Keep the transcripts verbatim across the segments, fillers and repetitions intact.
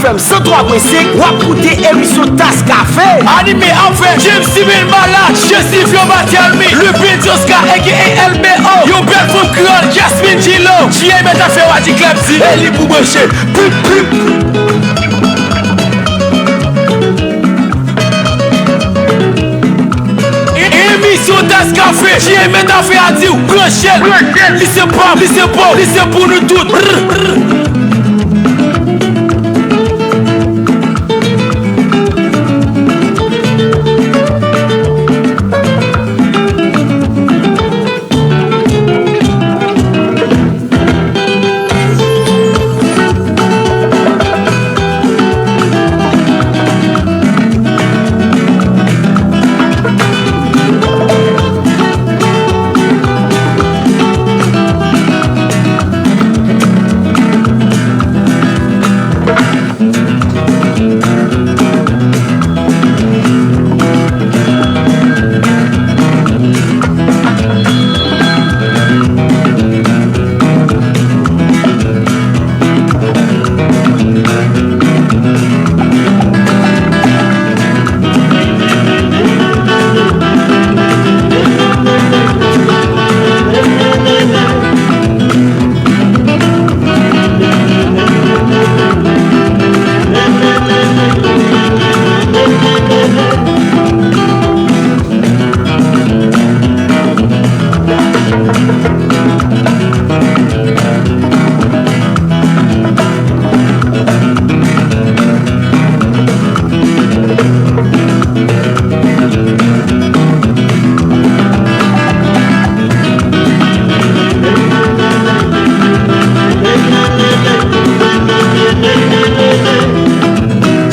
F M san twa pwen senk, w ap koute emisyon Tas Kafe. Anime avèk James Steven Ballard, Jesse Vio Batelmi, Lupin Josca, A K A L B O, yon bèl fanm kreyòl, Jasmine Gillot, J A Mèt Afè Wadi Klèb di, e li pou branche. Pip, pip. Emisyon Tas Kafe, J A Mèt Afè a di w, branche l. Li se pòp, li se pòp, li se pou nou tout. Brr, brr.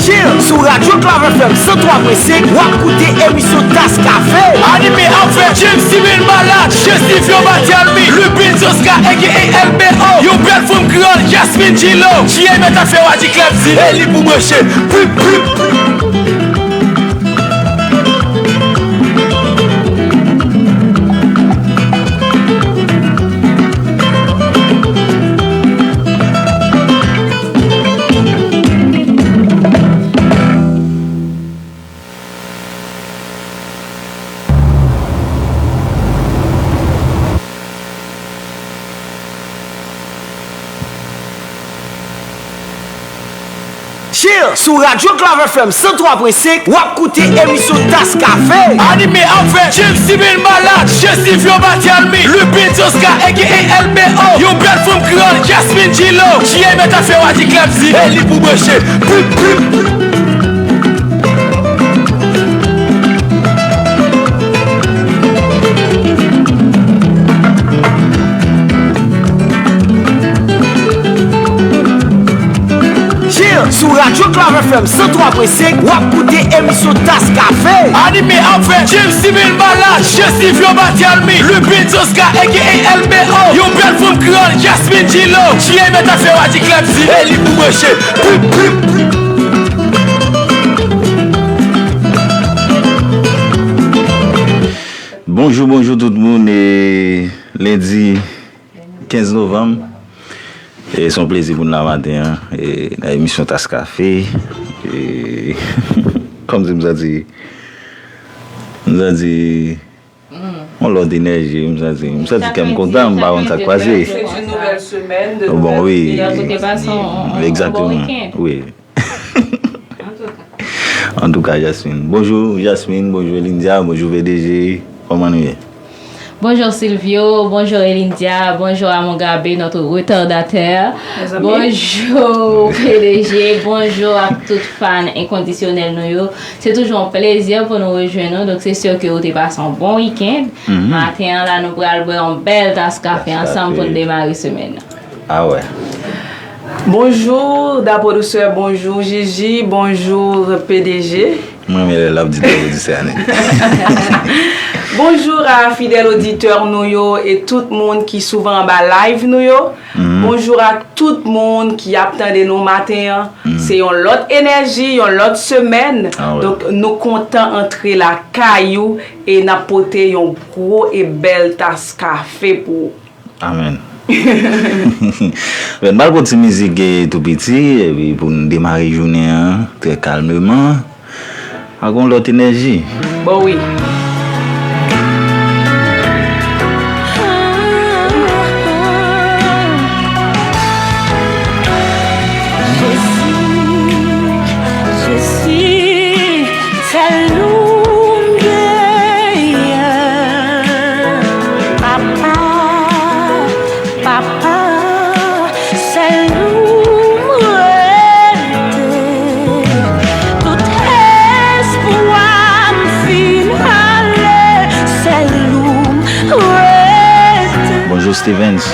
Chill sou Radyo Klav F M san twa pwen senk, w ap koute emisyon Tas Kafe. Anime avèk James Steven Ballard, Jesse Vio Batelmi, Lupin Josca, A K A L B O, yon bèl fanm kreyòl, Jasmine Gillot, J A Mèt Afè Wadi Klèb di, e li pou branche. Pip, pip. Chill sou Radyo Klav F M san twa pwen senk, w ap koute emisyon Tas Kafe. Anime avèk James Steven Ballard, Jesse Vio Batelmi, Lupin Josca, A K A L B O, yon bèl fanm kreyòl, Jasmine Gillot, J A Mèt Afè Wadi Klèb di, e li pou branche. Pip, pip. Chill sou Radyo Klav F M san twa pwen senk, w ap koute emisyon Tas Kafe. Anime avèk James Steven Ballard, Jesse Vio Batelmi, Lupin Josca, A K A L B O, yon bèl fanm kreyòl, Jasmine Gillot, J A Mèt Afè Wadi Klèb di, e li pou branche. Pip, pip. Bonjou, bonjou tout moun, e lendi kenz novanm, e se yon plezi pou n la maten an, e nan emisyon Tas Kafe, e kòmsi m santi, m santi yon lòt enèji, m santi, m santi kè m kontan, m pa konn sa k pase. Bon, wi, egzakteman, wi. Antouka, Jasmine. Bonjou, Jasmine. Bonjou, Elindia. Bonjou, P D G. Kòman nou ye? Bonjou, Silvio. Bonjou, Elindia. Bonjou à mon gabé, notre retardateur. Bonjou, P D G. Bonjou ak tout fan enkondisyonèl nou yo. Se toujou yon plezi pou nou rejwenn nou. Donk, se si ke ou te pase yon bon wikenn. Maten an la, nou pral bwè yon bèl tas kafe ansanm pou n demare semèn nan. Ah ouais. Bonjou, Da Producer, bonjou, Gigi, bonjou, P D G. Mwen renmen lè l ap di Da Producer, Annie. Bonjou a fidèl oditè nou yo e tout moun ki souvan anba live nou yo. Bonjou ak tout moun ki ap tande nou maten an. Se yon lòt enèji, yon lòt semèn. Ah ouais. Donk, nou kontan antre lakay ou e n ap pote yon gwo e bèl tas kafe pou ou. Amèn. N pral pran ti mizik, eh, tou piti, epi pou n demare jounen an trè kalmeman, ak yon lòt enèji. Bon, wi. Jezi, Jezi, sèl ou m genyen. Papa, papa, sèl ou m rete. Tout espwa m fin ale, sèl ou m rete. Bonjou, Stevens.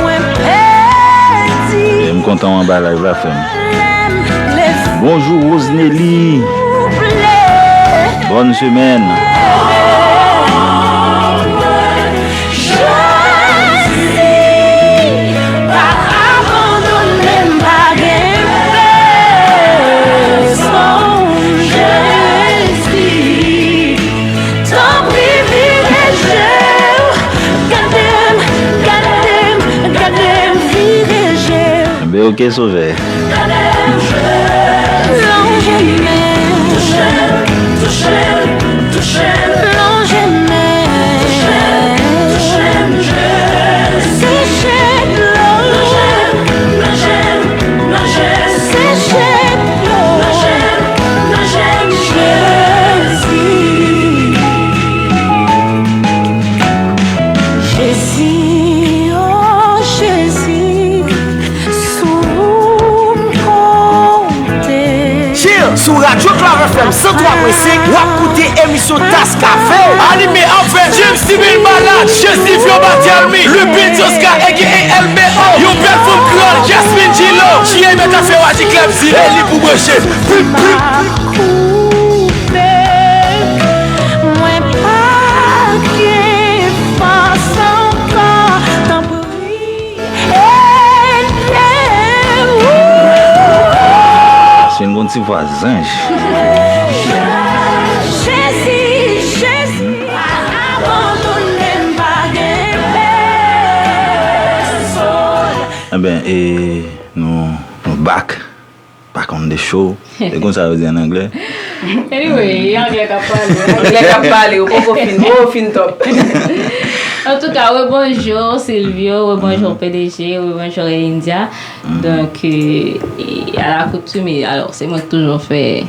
Mwen pèdi. E m kontan w anba live la, frè m. Bonjou, Rosenelly. Bòn semèn. Jezi, pa abandone m, pa gen pèsonn, Jezi. Tanpri, vire je w, gade m, gade m, gade m, vire je w. Enben, oke, Sovè. Gade m, lonje men, touche m, touche m, touche m, lonje men, touche m, touche m, Jezi. Seche dlo. Seche dlo. Jezi. Jezi, oh Jezi, sou m konte. Sou Radyo Klav F M san twa pwen senk, w ap koute emisyon Tas Kafe. Anime avèk James Steven Ballard, Jezi Vyo Batyalmi, Lupin Josca, A K A L B O, yon bèl fanm kreyòl, Jasmine Gillot, J A Mèt Afè Wadi Klèb Zile, li pou branche. Pip, pip. Koupe, mwen pa gen fòs ankò, tanpri. Jezi, Jezi, pa abandone m, pa gen pèsonn. Enben, e nou, nou back, back on the show. E konsa yo di an anglè. Anyway, e anglè k ap pale. Anglè k ap pale, ou poko fin, ou fin top. Antouka, rebonjou Silvio, rebonjou P D G, rebonjou India. Donk, euh, e, à l'accoutumée, alò, se mwen ki toujou fè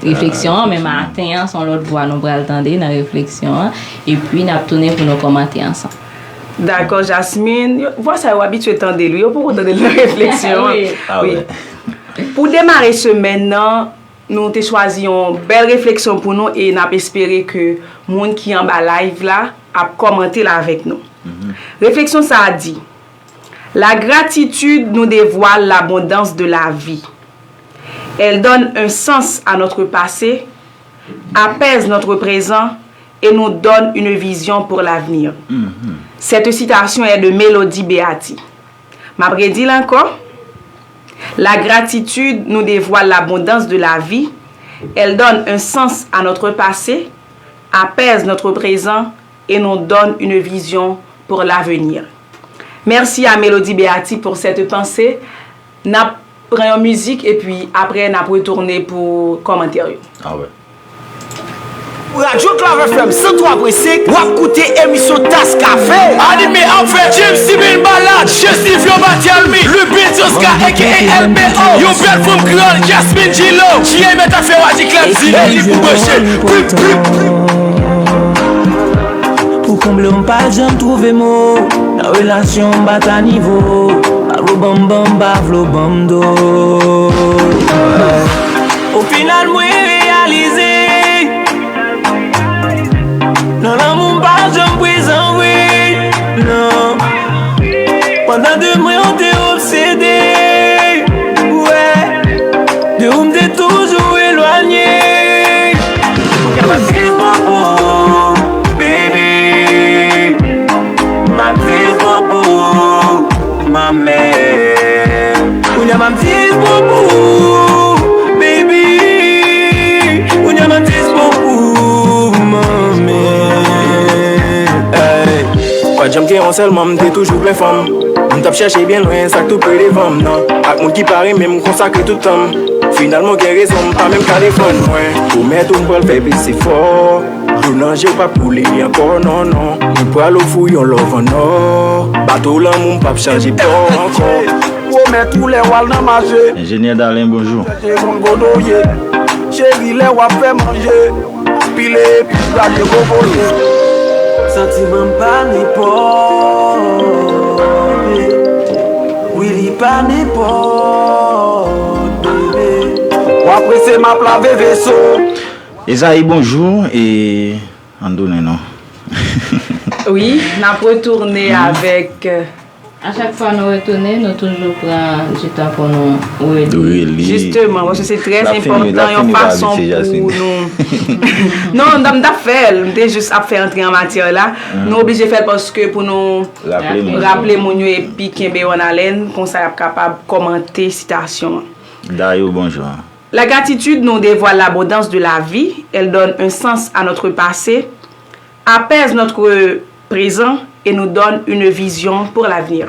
refleksyon an, men maten an, se yon lòt vwa nou pral tande nan refleksyon an. Epi, n ap tounen pou nou kòmante ansanm. Dakò, Jasmine. Yo, vwa sa yo abitye tande l, wi. Yo poko tande l nan refleksyon an. Wi. Pou demare semèn nan, nou te chwazi yon bèl refleksyon pou nou e n ap espere ke moun ki anba live la ap kòmante l avèk nou. Refleksyon sa a di, la gratitude nous dévoile l'abondance de la vie. Elle donne un sens à notre passé, apaise notre présent et nous donne une vision pour l'avenir. Cette citation est de Mélodie Béati. M ap redi l ankò. La gratitude nous dévoile l'abondance de la vie. Elle donne un sens à notre passé, apaise notre présent et nous donne une vision pour l'avenir. Merci à Mélodie Béati pour cette pensée. N ap pran yon mizik epi apre n ap retounen pou kòmantè yo. Alright. Radyo Klav F M san twa pwen senk, w ap koute emisyon Tas Kafe. Anime avèk James Steven Ballard, Jezi Vyo Batyalmi, Lupin Josca, A K A L B O, yon bèl fanm kreyòl, Jasmine Gillot, J A Mèt Afè Wadi Klèb Zile, li pou branche. Pip, pip. Pou konble w, m pa janm twouve mo. Nan relasyon, m pa ta nivo. Pa vle w ban m, ban m, pa vle w ban m do. Ofinal, mwen reyalize, nan lanmou, m pa janm prezan vre, non. Pandan de mwen, ou te obsede, wè. De ou m te toujou elwanye. Kounye a m ap viv bon pou ou, baby. M ap viv bon pou ou, manmè. Kounye a m ap viv bon pou ou, baby. Kounye a m ap viv bon pou ou, manmè. Hey. Watch Jan m te yon sèl manm, m te toujou plen fanm. M t ap chèche byen lwen sa k tou pre devan m nan. Ak moun ki pa renmen m konsakre tout tan m. Finalman w gen rezon, m pa menm ka defann mwen. Pwomèt ou m pral fè plis efò. Dlo nan je w p ap koule ankò, non, non. Mwen pral ofri w yon love an nò. Bato lanmou m p ap chanje pò ankò. Pwomèt ou lè w al nan mache. Enjenyè Dalen, bonjou. Chèche konn kote w ye. Cheri, lè w ap fè manje. Pile epi gade kokoye. Santiman m pa nenpòt, bebe. Wi, li pa nenpòt, bebe. W ap prese m ap lave veso. Ezayi, bonjou, e ann tounen non. Wi, n ap retounen avèk, euh, A chak fwa nou retounen, nou toujou pran di tan pou nou reli. Reli. Jisteman, paske se trè enpòtan, yon fason pou nou. Non, m t ap fè l, m te jis ap fè antre an matyè la. Nou oblije fè l paske pou nou raple moun yo epi kenbe yo an alèn, konsa y ap kapab kòmante sitasyon an. Dayou, bonjou. La gratitude nous dévoile l'abondance de la vie, elle donne un sens à notre passé, apaise notre présent et nous donne une vision pour l'avenir.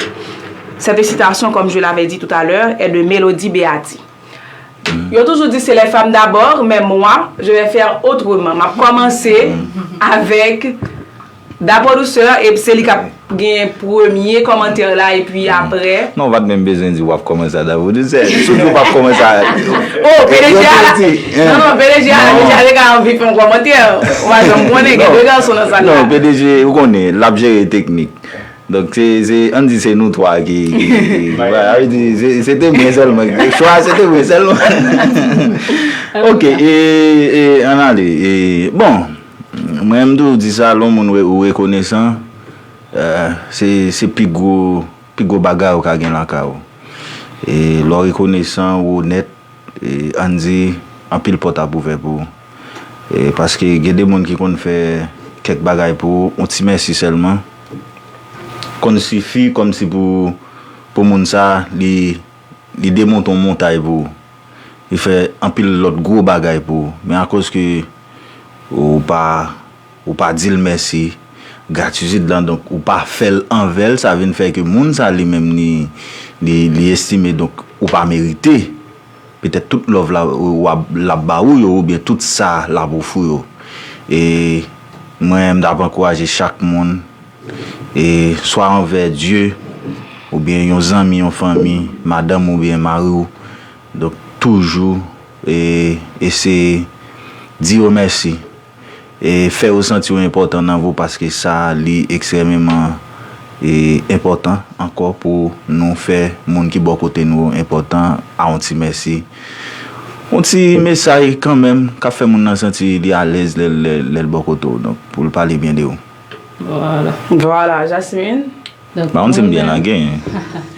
Cette citation, comme je l'avais dit tout à l'heure, est de Mélodie Béati. Yo toujou di c'est les femmes d'abord, mais moi, je vais faire autrement. M ap kòmanse avèk Dapo Douceur, e se li k ap gen premye kòmantè la, epi apre. Non, w pa t menm bezwen di w ap kòmanse a Dapo Douceur. Si w di w p ap kòmanse a. Oh, P D G a la. Non, non, P D G a la, P D G a te ka anvi fè yon kòmantè. Ou pa janm konnen, gen de gason nan sal la. Non, P D G, ou konnen, l ap jere teknik. Donk, se, se, ann di se nou twa ki, ki, ki, ki, sa vle di, se, se te mwen sèlman. Chwa, se te mwen sèlman. Ok, e, e, ann ale. E, bon, mwen, m toujou di sa, lè yon moun re-, ou rekonesan, eh, se, se pi gwo, pi gwo bagay ou ka gen lakay ou. E, lè w rekonesan, ou onèt, e, ann di, anpil pòt ap ouvè pou ou. E, paske gen de moun ki konn fè kèk bagay pou ou, yon ti mèsi sèlman konn sifi kòmsi pou, pou moun sa, li, li demonte yon montay pou ou. Li fè anpil lòt gwo bagay pou ou. Men akoz ke ou pa, ou pa di l mèsi, gratitid lan, donk, ou pa fè l anvè l, sa vin fè ke moun sa li menm li, li, li estime, donk, ou pa merite. Petèt tout love la, w ap, l ap ba ou yo, oubyen tout sa l ap ofri w yo. E mwen, m t ap ankouraje chak moun, e swa anvè Dye, oubyen yon zanmi, yon fanmi, madanm oubyen mari w, donk, toujou, e, eseye di yo mèsi. E fè yo santi yo enpòtan nan vi w, paske sa, li ekstrèmeman, e, enpòtan ankò pou nou fè moun ki bò kote nou yo enpòtan a yon ti mèsi. Yon ti mesaj kanmenm k ap fè moun nan santi li alèz lè, lè, lè l bò kote w. Donk, pou l pale byen de ou. Vwala. Vwala, Jasmine. Donk, pa konn si m byen lage.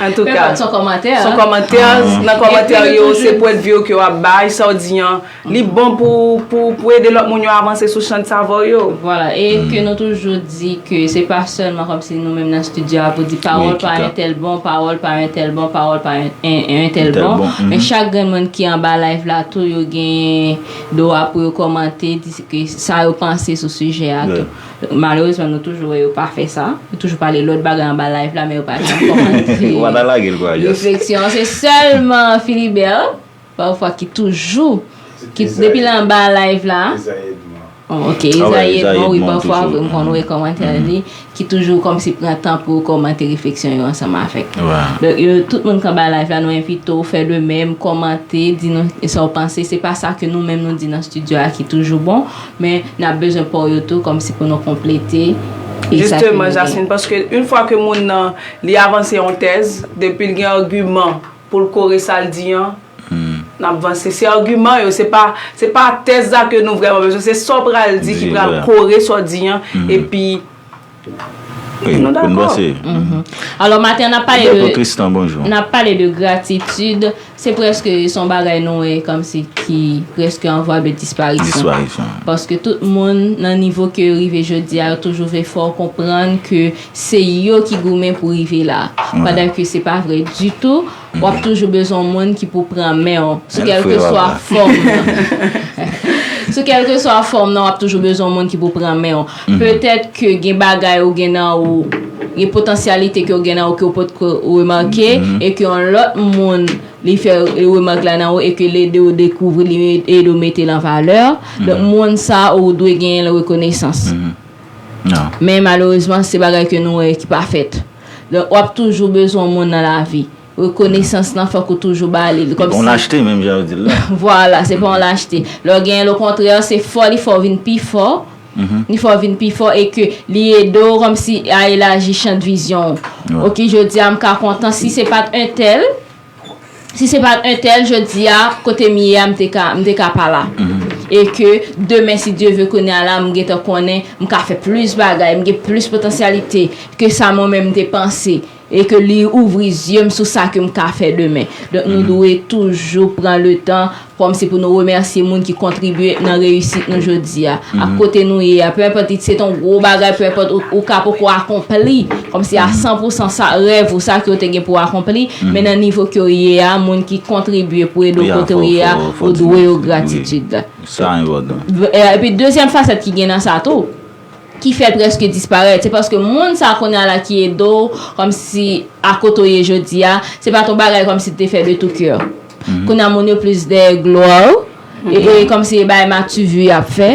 Antouka, se yon kòmantè, se yon kòmantè. Nan kòmantè yo, se pwennvi yo ke w ap bay, sa w di an, li bon pou, pou, pou ede lòt moun yo avanse sou chan de savwa yo. Vwala, e ke nou toujou di ke se pa sèlman kòmsi nou menm nan estidyo a pou di pawòl pa entèl bon, pawòl pa entèl bon, pawòl pa en-, en-, entèl bon, men chak grenn moun ki anba live la tou, yo gen dwa pou yo kòmante, di ke sa yo panse sou sijè a tou. Malerezman, nou toujou wè yo pa fè sa. Yo toujou pale lòt bagay anba live la, men yo pa janm kòmante. Ou pa ta lage l, kourajez. Refleksyon, se sèlman Philibert, pafwa, ki toujou, ki depi l anba live la. Oh, ok, Ezayi Edmond, wi, pafwa, vre, m konn wè kòmantè li, ki toujou kòmsi pran tan pou kòmante refleksyon yo ansanm avèk nou. Donk, yo, tout moun k anba live la, nou envite w fè de menm, kòmante, di nou sa w panse. Se pa sa ke nou menm nou di nan estidyo a ki toujou bon, men n ap bezwen pa w yo tou, kòmsi pou nou konplete. Jisteman, Jasmine, paske yon fwa ke moun nan, li avanse yon tèz, depi l gen agiman pou l kore sa l di an, n ap vanse. Se agiman yo, se pa, se pa tèz la ke nou vrèman bezwen, se sa w pral di ki pral kore sa w di an, epi nou dakò. Alò, maten an, n ap pale de, n ap pale de gratitid. Se prèske, se yon bagay nou wè kòmsi ki prèske an vwa de disparisyon. Paske tout moun, nan nivo ke yo rive jodi a, yo toujou vle fè w konprann ke se yo ki goumen pou rive la. Pandan ke se pa vre ditou, w ap toujou bezwen yon moun ki pou pran men w, sou kèlkeswa fòm nan. Sou kèlkeswa fòm nan, w ap toujou bezwen yon moun ki pou pran men w. Petèt ke gen bagay ou gen nan ou, gen potansyalite ke w gen nan ou ke w potko remake, e ke yon lòt moun li fè remak la nan ou e ke l ede w dekouvri, li ede w mete l an valè. Donk, moun sa ou dwe genyen l rekonesans. Men malerezman, se bagay ke nou wè ki pa fèt. Donk, w ap toujou bezwen yon moun nan lavi. Rekonesans lan, fòk ou toujou ba li l. Kòmsi. On lachte, menm jan yo di l la. Vwala, se pa on lachte. Lè w genyen l, okontrè, se fò li fè w vin pi fò. Li fè w vin pi fò e ke li ede w kòmsi a elaji chan de vizyon w. Ok, jodi a, m ka kontan si se pa t entèl, si se pa t entèl, jodi a, kote m ye a, m te ka, m te ka pa la. E ke demen, si Dye ve, kounye a la, m gentan konnen, m ka fè plis bagay, m gen plis potansyalite ke sa mwen menm m te panse. E ke li ouvri zye m sou sa ke m ka fè demen. Donk, nou dwe toujou pran letan kòmsi pou nou remèsye moun ki kontribye nan reyisit nou jodi a. Ak kote nou ye a, peu importe, se t on gwo bagay, peu importe, ou, ou ka poko akonpli, kòmsi a san pou san sa, rèv ou sa ke w te gen pou w akonpli, men nan nivo ke w ye a, moun ki kontribye pou ede w kote w ye a, ou dwe yo gratitid la. Sa enpòtan. Epi dezyèm fasèt ki gen nan sa tou, ki fè l prèske disparèt, se paske moun sa kounye a la ki ede w, kòmsi a kote w ye jodi a, se pa t on bagay kòmsi l te fè de tout kè. Kounye a moun yo plis dèyè glwa, e, e kòmsi e bagay mativi y ap fè.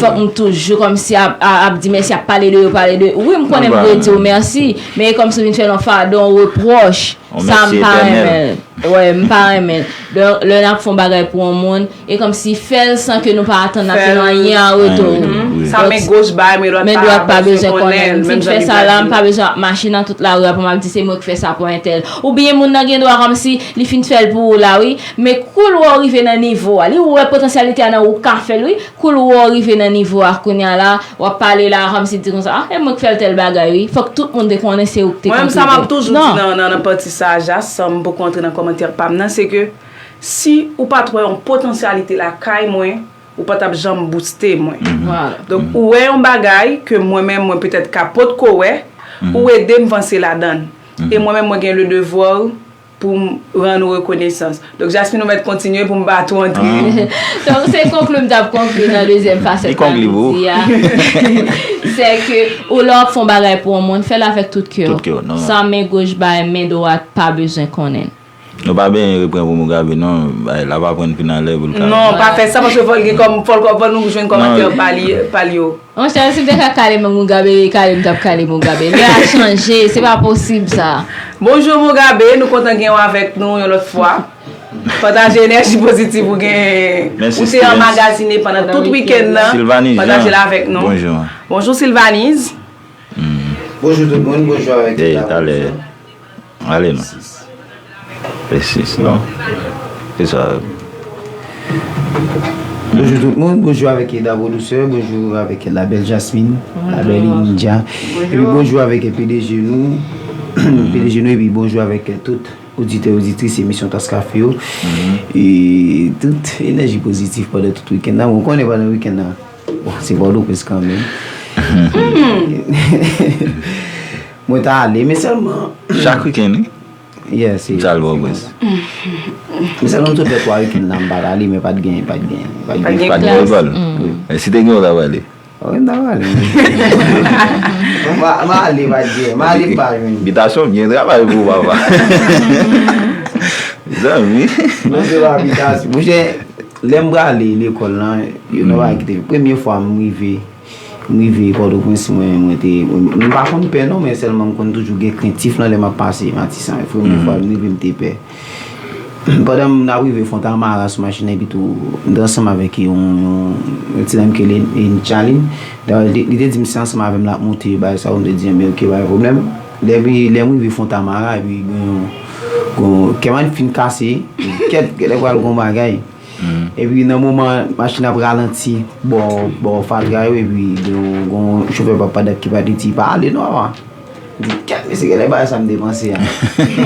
Fòk m toujou kòmsi ap, ap, ap di mèsi, ap pale de yo, pale de, wi, m konnen m dwe di w mèsi, men e kòmsi w vin fè l yon fadon, yon repwòch. Sa m pa renmen l. Wè, m pa renmen l. Donk, lè n ap fè yon bagay pou yon moun, e kòmsi fè l san ke nou pa atann n ap jwenn anyen an retou. Sa men goch bay, men dwat pa bezwen konnen l. Si m fè sa la, m pa bezwen ap mache nan tout lari a pou m ap di se mwen ki fè sa pou entèl. Oubyen moun nan gen dwa kòmsi li fin fè l pou ou la, wi. Men kou l wè w rive nan nivo a, li wè potansyalite a nan ou ka fè l, wi. Kou l wè w rive nan nivo a kounye a la, w ap pale la kòmsi di konsa, ah, e mwen k fè l tèl bagay, wi. Fòk tout moun te konnen se ou k te kontribye. Mwen menm, sa m ap toujou di nan, nan, nan pati sa a, Jas, san m poko antre nan kòmantè pa m nan, se ke si ou pa t wè yon potansyalite lakay mwen, ou pa t ap janm booste mwen. Donk, ou wè yon bagay ke mwen menm, mwen petèt ka potko wè, ou ede m vanse ladan l. E mwen menm, mwen gen le devwa pou m rann ou rekonesans. Donk, Jasmine, ou mèt kontinye pou m pa tou antre. Donk, se konkli m t ap konkli nan dezyèm fasèt la, m di a. Se ke, ou lè w ap fè yon bagay pou yon moun, fè l avèk tout kè w. Sa men goch bay, men dwat pa bezwen konnen. Nou pa benyen repran pou Mugabe, non. Bay, l ap aprann finalè pou l ka. Non, pa fè sa, paske fò l gen kòm, fò l, fò nou jwenn kòmantè pa li, pa li yo. Monchè, si m te ka kale men Mugabe, kale m t ap kale Mugabe. Lè a chanje, se pa posib sa. Bonjou Mugabe, nou kontan gen w avèk nou yon lòt fwa. Pataje enèji pozitif ou gen. Ou te anmagazine pandan tout wikenn nan. Pataje l avèk nou. Bonjou. Bonjou Sylvanise. Bonjou tout moun, bonjou avèk Eda Production. Ale non. Presis, non? Se sa. Bonjou tout moun, bonjou avèk Eda Producer, bonjou avèk la belle Jasmine, la belle India. Epi bonjou avèk P D G nou, P D G nou, epi bonjou avèk tout oditè, oditris emisyon Tas Kafe yo. E tout enèji pozitif pandan tout wikenn nan. Bon, konnen pandan wikenn nan, bon, se Pòtoprens kanmenm. Mwen ta ale, men sèlman. Chak wikenn, wi? Yes, yes. Sa l bon, Prince. Men sèlman m sot fè twa wikenn la, m pa t ale, men pa t gen, pa t gen, pa t gen lekòl. Men si te gen, w t ap ale? Wi, m t ap ale. M a-, m ale, pa t gen, m ale, m pa jwenn. Bitasyon byen travay pou ou, papa. Zanmi. Non, se pa bitasyon. Monchè, lè m prale lekòl lan, yo nan bagay ki te, premye fwa m rive, M rive Pòtoprens, mwen, mwen te, mwen pa konn pè non, men sèlman m konn toujou gen krentif lan lè m ap pase Matisan. Premye fwa m rive, m te pè. Pandan m ap rive Fontamara sou machin nan, epi tou, m te ansanm avèk yon, yon, yon ti dam ki rele Nichalin. Li te, li te di m se ansanm avè m l ap monte, bagay sa yo, m te di, enben, ok, pa gen pwoblèm. Epi, lè m rive Fontamara, epi gen yon, gen yon, kè m fin kase, kèt, genlè pral gen yon bagay. Epi nan moman machin ap ralanti bò, bò fatra yo, epi gen yon, gen yon chofè papa dat ki pa t itil, pa ale non, papa. M di, kèt, mesye, genlè bagay sa m te panse a.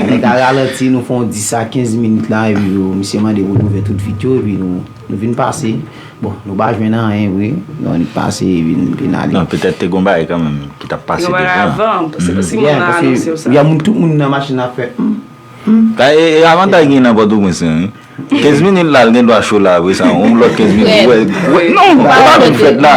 Nèg la ralanti, nou fè yon dis a kenz minit la, epi yo, misye mande pou nou ouvè tout vit yo, epi nou, nou vin pase. Bon, nou pa jwenn anyen vre, nou annik pase, epi nou vin ale. Non, petèt te gen yon bagay kanmenm ki t ap pase devan. Te gen yon bagay avan, se, si moun nan anonse w sa. Ya, moun, tout moun nan machin ap fè, hmm. E, e, avantaj gen nan Pòtoprens lan, wi. Kenz minit la, l gen dwa cho la, apre sa, yon lòt kenz minit, wè, wè, non, pa vin fèt la.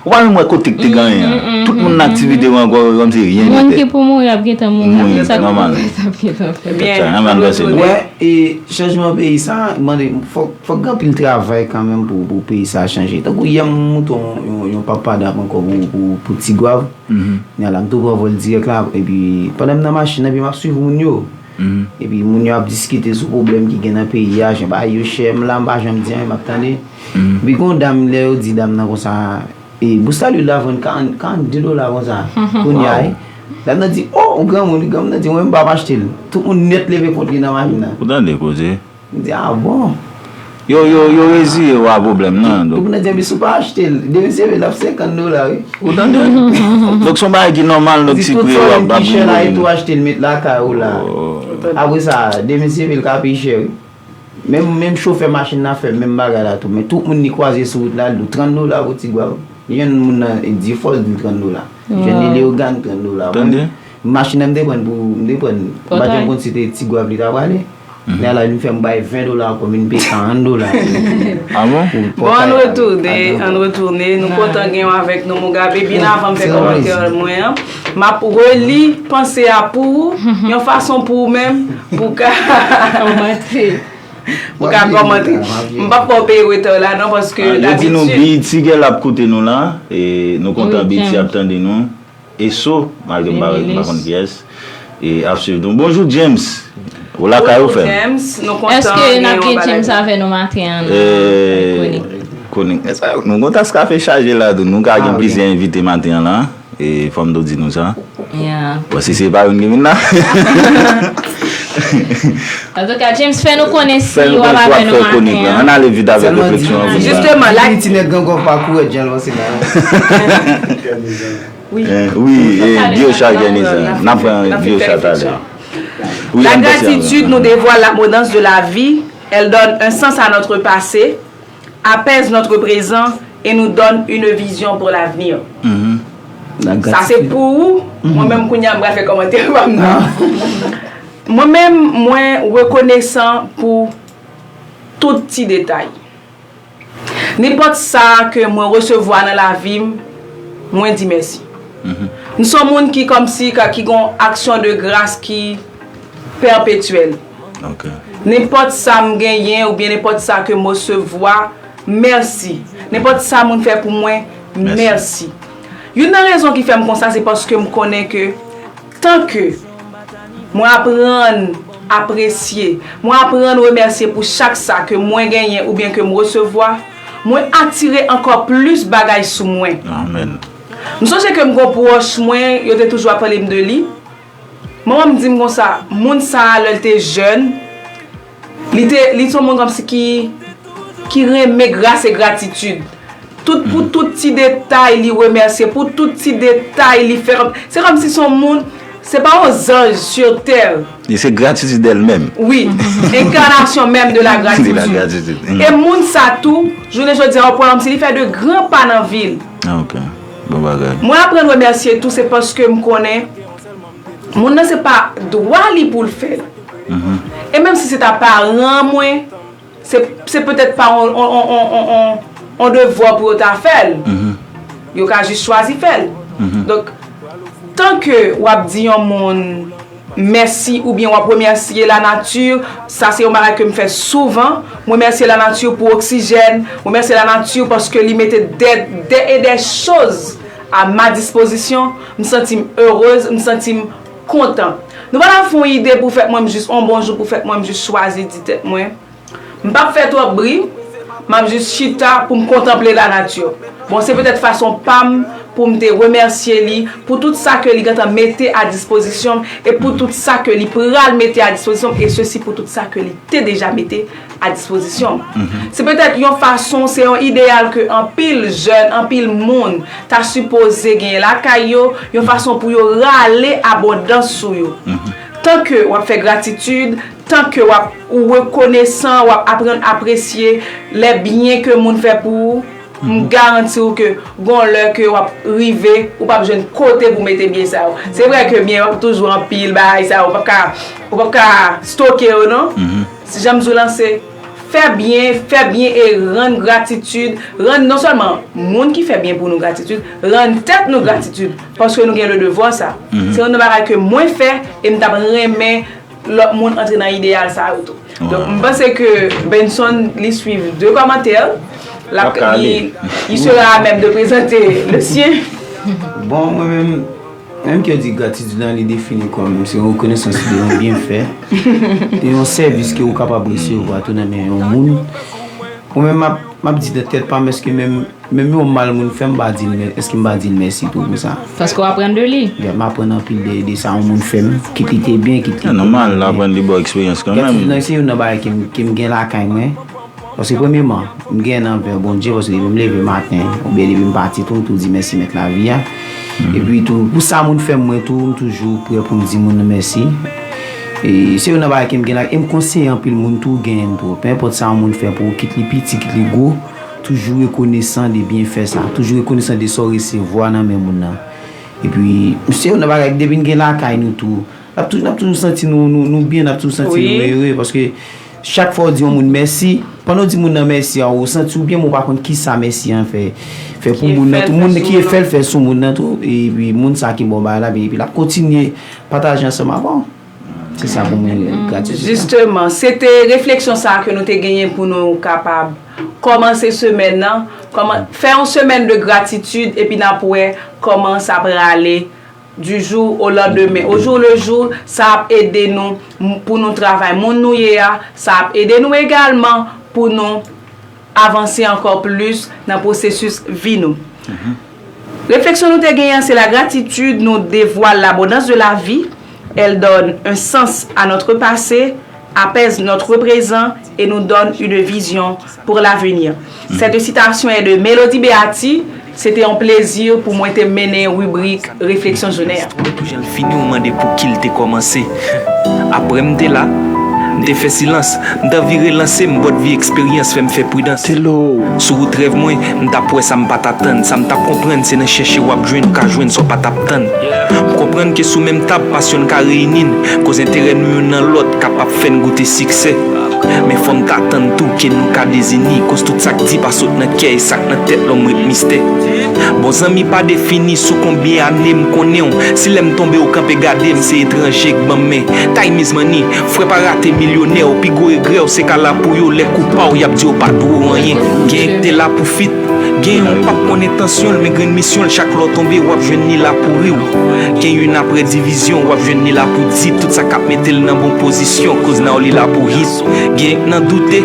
Ou pa menm wè kote k te genyen an. Tout moun nan aktivite yo ankò, yo kòmsi ryen. Moun ki pou mouri ap gentan mouri. Mouri, sa k nòmal. Sa ap gentan fèt. Byen, sa, an van pase. Wè, e chanjman peyi sa, mande, fòk, fòk gen anpil travay kanmenm pou, pou peyi sa chanje. Tankou yè, m monte yon, yon, yon papadap ankò pou, pou, pou Tigwav. Nè la, m tou pran vòl dirèk la, epi pandan m nan machin nan, epi m ap swiv moun yo. Epi moun yo ap diskite sou pwoblèm ki gen nan peyi a, jan bagay yo chè, m la, m pa janm di anyen, m ap tande. Epi gon dam, lè yo di dam nan konsa, e, bousta lwil la vann karant, karannde dola konsa. Kounye a, e, dam nan di, "Oh, yon granmoun," granmoun nan di, "Mwen, m p ap achte l." Tout moun nèt leve kont li nan machin nan. Ou tande koze? M di, "Ah bon?" Yo, yo, yo reziye yo a pwoblèm nan. Donk, donk, nan di, "Epi si w pa achte l, demen se vre, l ap senkant dola, wi." Ou tande? Donk, se yon bagay ki nòmal, donk, si pri yo ap, ap chè la, e tou achte l, met lakay ou la. Apre sa, demen se vre, l ka pi chè, wi. Menm, menm chofè machin nan fè menm bagay la tou. Men tout moun li kwaze sou wout la, li di w trant dola pou Tigwav. Jwenn moun nan, e, Difòs, li di l trant dola. Jwenn li Leyogàn, trant dola. Tande? Machin nan m te pran pou, m te pran, m pa t janm konn si te Tigwav li ta prale. Lè la, li fè m bay ven dola ankò, m vin peye karant dola. Ah bon? Bon, ann retounen, ann retounen. Nou kontan gen w avèk nou, Mugabe. Byen avan m fè kòmantè mwen an, m ap reli panse a pou ou, yon fason pou ou menm, pou w ka kòmante. Ou ka kòmante. M p ap fè w peye reta w la, non, paske yo di nou dabitid, B E T Girl ap koute nou la. E nou kontan B E T ap tande nou. Eso, malgre m pa, m pa konn kiyès, e ap swiv nou. Bonjou, James. Ou lakay ou, frè m? Bonjou, James. Nou kontan gen w anba la. Èske n ap gen James avè nou maten an nan konik? Konik. Nou gon tas kafe chaje la tou. Nou ka gen plizyè envite maten an la. E fò m tou di nou sa. Bon, si se pa youn ki vin la. Antouka, James, fè nou konnen si w ap avè nou maten an. Ann ale vit avèk refleksyon an. Jisteman, la ti nèg gangòf pa kouri jan l panse la. Wi, Diocha Kènizan. N ap pran Diocha talè. La gratitude nous dévoile l'abondance de la vie, elle donne un sens à notre passé, apaise notre présent et nous donne une vision pour l'avenir. Sa se pou ou. Mwen menm kounye a m pral fè kòmantè pa m nan. Mwen menm, mwen rekonesan pou tout ti detay. Nenpòt sa ke mwen resevwa nan lavi m, mwen di mèsi. M se yon moun ki kòmsi ka, ki gon aksyon de gras ki pèpetyèl. Nenpòt sa m genyen oubyen nenpòt sa ke m resevwa, mèsi. Nenpòt sa moun fè pou mwen, mèsi. Youn nan rezon ki fè m konsa, se paske m konnen ke tan ke mwen aprann apresye, mwen aprann remèsye pou chak sa ke mwen genyen oubyen ke m resevwa, mwen atire ankò plis bagay sou mwen. Amèn. M sonje ke m gon pwòch mwen, yo te toujou ap pale m de li. Manman m di m konsa, moun sa a, lè l te jèn, li te, li se yon moun kòmsi ki, ki renmen gras e gratitid. Tout, pou tout ti detay li remèsye, pou tout ti detay li fè. Se kòmsi se yon moun, se pa yon zanj sur tè. E se gratitid èl menm. Wi, enkanasyon menm de la gratitid. E moun sa tou, jounen jodi a, ou pran kòmsi li fè de gran pa nan vi l. Ah, ok. Bon bagay. Mwen aprann remèsye tou, se paske m konnen moun nan se pa dwa li pou l fè l. E menm si se ta paran mwen, se, se petèt pa on, on, on devwa pou yo ta fè l. Yo ka jis chwazi fè l. Donk, tan ke w ap di yon moun mèsi oubyen w ap remèsye lanati, sa se yon bagay ke m fè souvan. M remèsye lanati pou oksijèn, m remèsye lanati paske li mete dè, dè e dè choz a ma dispozisyon. M santi m erez, m santi m kontan. Nou pa ta fè yon ide pou fèt mwen, m jis, on bon jou pou fèt mwen, m jis chwazi di tèt mwen, m p ap fè twòp bri, m ap jis chita pou m kontanple lanati. Bon, se petèt fason pa m pou m te remèsye li pou tout sa ke li gentan mete a dispozisyon m e pou tout sa ke li pral mete a dispozisyon m, e sesi pou tout sa ke li te deja mete a dispozisyon m. Se petèt yon fason, se yon ideyal ke anpil jèn, anpil moun ta sipoze genyen lakay yo, yon fason pou yo rale abondans sou yo. Tan ke w ap fè gratitid, tan ke w ap, ou rekonesan, w ap aprann apresye lè byen ke moun fè pou ou, m garanti w ke gon lè ke w ap rive, ou p ap jwenn kote pou mete byen sa yo. Se vre ke byen, w ap toujou anpil bagay sa yo, ou p ap ka, ou p ap ka stoke yo, non? Si jan m di w lan, se Fè byen, fè byen e rann gratitid, rann non sèlman moun ki fè byen pou nou gratitid, rann tèt nou gratitid, paske nou gen le devwa sa. Se yon bagay ke mwen fè e m t ap renmen lòt moun antre nan ideyal sa yo tou. Donk, m panse ke Benson, li swiv de kòmantè, l ap, li, li sera à même de présenter le sien. Bon, mwen menm, menm ke di gratitid lan, li defini kòm se yon rekonesans de yon byenfè, de yon sèvis ke ou kapab resevwa tou nan men yon moun. Mwen menm, m ap, m ap di nan tèt pa m, èske menm, menm yon mal moun fè m, m pa di l mè-, èske m pa di l mèsi tou pou sa? Paske w aprann de li. Yeah, m aprann anpil de, de sa yon moun fè m, kit li te byen, kit li te mal. Nòmal, l aprann li ba w eksperyans kanmenm. Gratitid lan se youn nan bagay ke m, ke m gen lakay mwen. Paske premyeman, m gen anvè Bondye, paske depi m leve maten, oubyen depi m pati tou, m tou di mèsi Mèt lavi a. Epi tou, pou sa moun fè mwen tou, m toujou prè pou m di moun nan mèsi. E se youn nan bagay ke m gen la, e m konseye anpil moun tou genyen m tou. Penenpòt sa yon moun fè pou ou, kit li piti, kit li gwo, toujou rekonesan de byenfè sa. Toujou rekonesan de sa w resevwa nan men moun nan. Epi, se youn nan bagay, depi n gen lakay nou tou, n ap toujou, n ap toujou santi nou, nou, nou byen, n ap toujou santi nou ere, paske chak fwa w di yon moun mèsi, pandan w di moun nan mèsi a, ou santi w byen, men w pa konn kisa mèsi an fè, fè pou moun nan tou, moun ki fè l fè sou moun nan tou, epi moun sa ki ba w bagay la, epi l ap kontinye pataje ansanm avè w. Se sa pou mwen, gratitid. Jisteman, se te refleksyon sa a ke nou te genyen pou nou kapab kòmanse semèn nan, kòman, fè yon semèn de gratitid, epi n ap wè kòman sa prale du jour au lendemain, au jour le jour, sa ap ede nou m- pou nou travay moun nou ye a, sa ap ede nou egalman pou nou avanse ankò plis nan pwosesis vi nou. Refleksyon nou te genyen an se la gratitude nous dévoile l'abondance de la vie, elle donne un sens à notre passé, apaise notre présent et nous donne une vision pour l'avenir. Cette citation est de Mélodie Béati. Se te yon plezi pou mwen te mennen ribrik refleksyon jounen an. Depi jan l fini, ou mande pouki l te kòmanse. Apre m te la, m te fè silans. M t anvi relanse m, but vye eksperyans fè m fè pridans. Sou wout rèv mwen, m t ap wè sa m pa t atann, sa m t ap konprann, se nan chèche w ap jwenn, ou ka jwenn sa w pa t ap tann. M konprann ke sou menm tab, pasyon n ka reyini n, koz enterè nou youn nan lòt kapab fè n goute siksè. Men fò m ta tann tou ke nou ka dezini, koz tout sa k di pa sot nan kè, e sa k nan tèt lòm ret mistè. Bon zanmi pa defini, sou konbyen ane m konnen w, si lè m tonbe ou kanpe gade m, se etranje k ban m men. Time is money, frè pa rate milyonè, ou pi gwo regrè w se ka la pou yo, lè kou pa w y ap di yo pa dwe w anyen. Genyen k te la pou fit, genyen w p ap konn entansyon l, men grenn misyon l, chak lè w tonbe w ap jwenn li la pou ri w. Gen youn apre divizyon, w ap jwenn li la pou di tout sa k ap mete l nan bon pozisyon, koz now li la pou hit. Genyen k nan doute,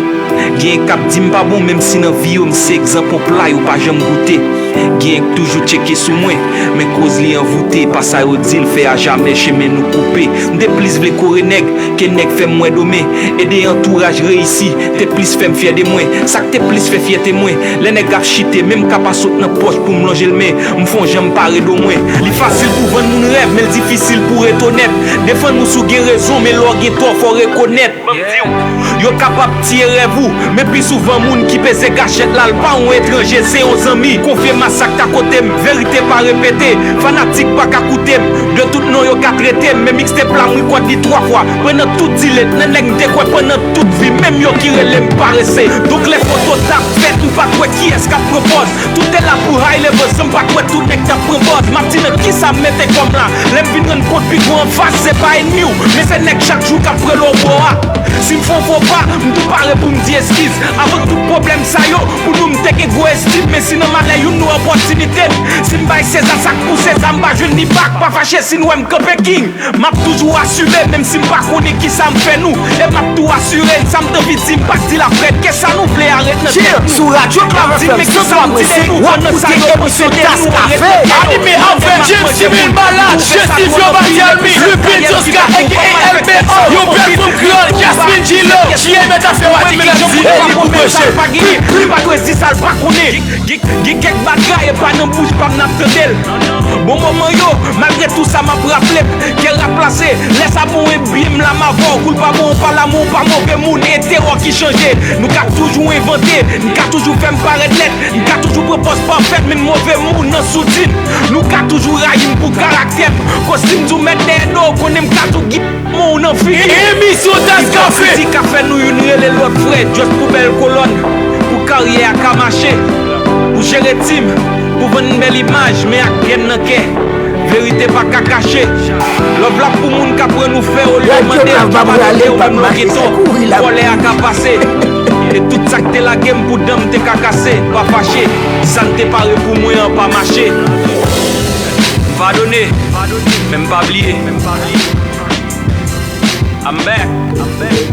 genyen k ap di m pa bon, menm si nan vi yo m se egzanp yon pla yo pa janm goute. Genyen k toujou tcheke sou mwen, men koz li anvoute, pa sa yo di l fè a jamè, chemen nou koupe. M te plis vle kore nèg ke nèg fè m wè do men, ede antouraj reyisi, te plis fè m fyè de mwen. Sa k te plis fè fyète mwen, lè nèg ap chite, menm ka pa sot nan pòch pou m lonje l men, m fè yon jan m pare do mwen. Li fasil pou vann moun rèv, men l difisil pou ret onèt. Defann ou si w gen rezon, men lè w gen tò, fò w rekonèt. Ban m di w, yo kapab tiye rèv ou, men pi souvan moun ki peze kachèt la, l pa yon etranje, se yon zanmi. Konfye m a sa k ta kote m, verite pa repete, fanatik pa ka koute m, de tout non yo ka trete m, men mixtape la m rekòd li twa fwa, pandan tout delay, nan nèg m te kwè pandan tout vi m, menm yo ki rele m parese. Donk lè foto t ap fèt, m pa t wè kiyès k ap pran pòz. Tout te la pou high level, san m pa t wè tout nèg t ap pran bòz. M ap di nan kisa m mete kò m la. Lè m vin rann kont pi gwo anfas, se pa ènmi w, men se nèg chak jou k ap rele w bò a. Si m fè yon fo pa, m tou pare pou m di eskiz. Avan tout pwoblèm sa yo, pou nou m te gen gwo estim, men si nan malè youn nou opòtinite m. Si m bay Seza sa k pou Seza, m pa jwenn li back, pa fache si n wè m kanpe king. M ap toujou asime, menm si m pa konnen kisa m fè nou. E m ap tou asire n, sa m t anvi di, m pa t di l ap rèd. Ke sa nou vle a ret nan tèt nou. N ap di men kisa nou di de nou, pandan sa yo panse de nou, an ret nan tèt nou. Anime avèk James Steven Ballard, Justin Flo Barthelmy, Lupin Josca aka L B O, yon bèl fanm kreyòl, Jasmine Gillot, J M Mèt Afè, Wadi King, Janm Koupe Jan Koupe Chen. Li pa dwe di sa l pa konnen. Gen, gen kèk bagay, e pa nan bouch pa m n ap tande l. Bon moman yo, malgre tou sa m ap raple m, kè rap la se, lè sa bon e byen m la m avè w, kou l pa bon ou pa la men w pa move moun, e terò ki chanje. Nou ka toujou envante, n ka toujou fè m parèt lèd, n ka toujou pran pòz pafèt, Move moun nan soudin, nou ka toujou rayi m pou karaktè m. Kòs si m di w mèt dèyè do w, konnen m ka tou git mou nan figi. Emisyon Taz Kafe. Ipokrizi ka fè nou youn rele lòt frè, just pou bèl kolòn, pou karyè a ka mache, pou jere tim, pou vann bèl imaj, men ak grenn nan kè. Verite pa ka kache. Love la pou moun k ap pran nou fè olye w mande a ki pa note w menm lò geto. Vòlè a ka pase. E tout sa k te lage m pou dan m te ka kase. Pa fache. Sa n te pare pou mwen an pa mache. M padone, men m pa bliye. I'm back.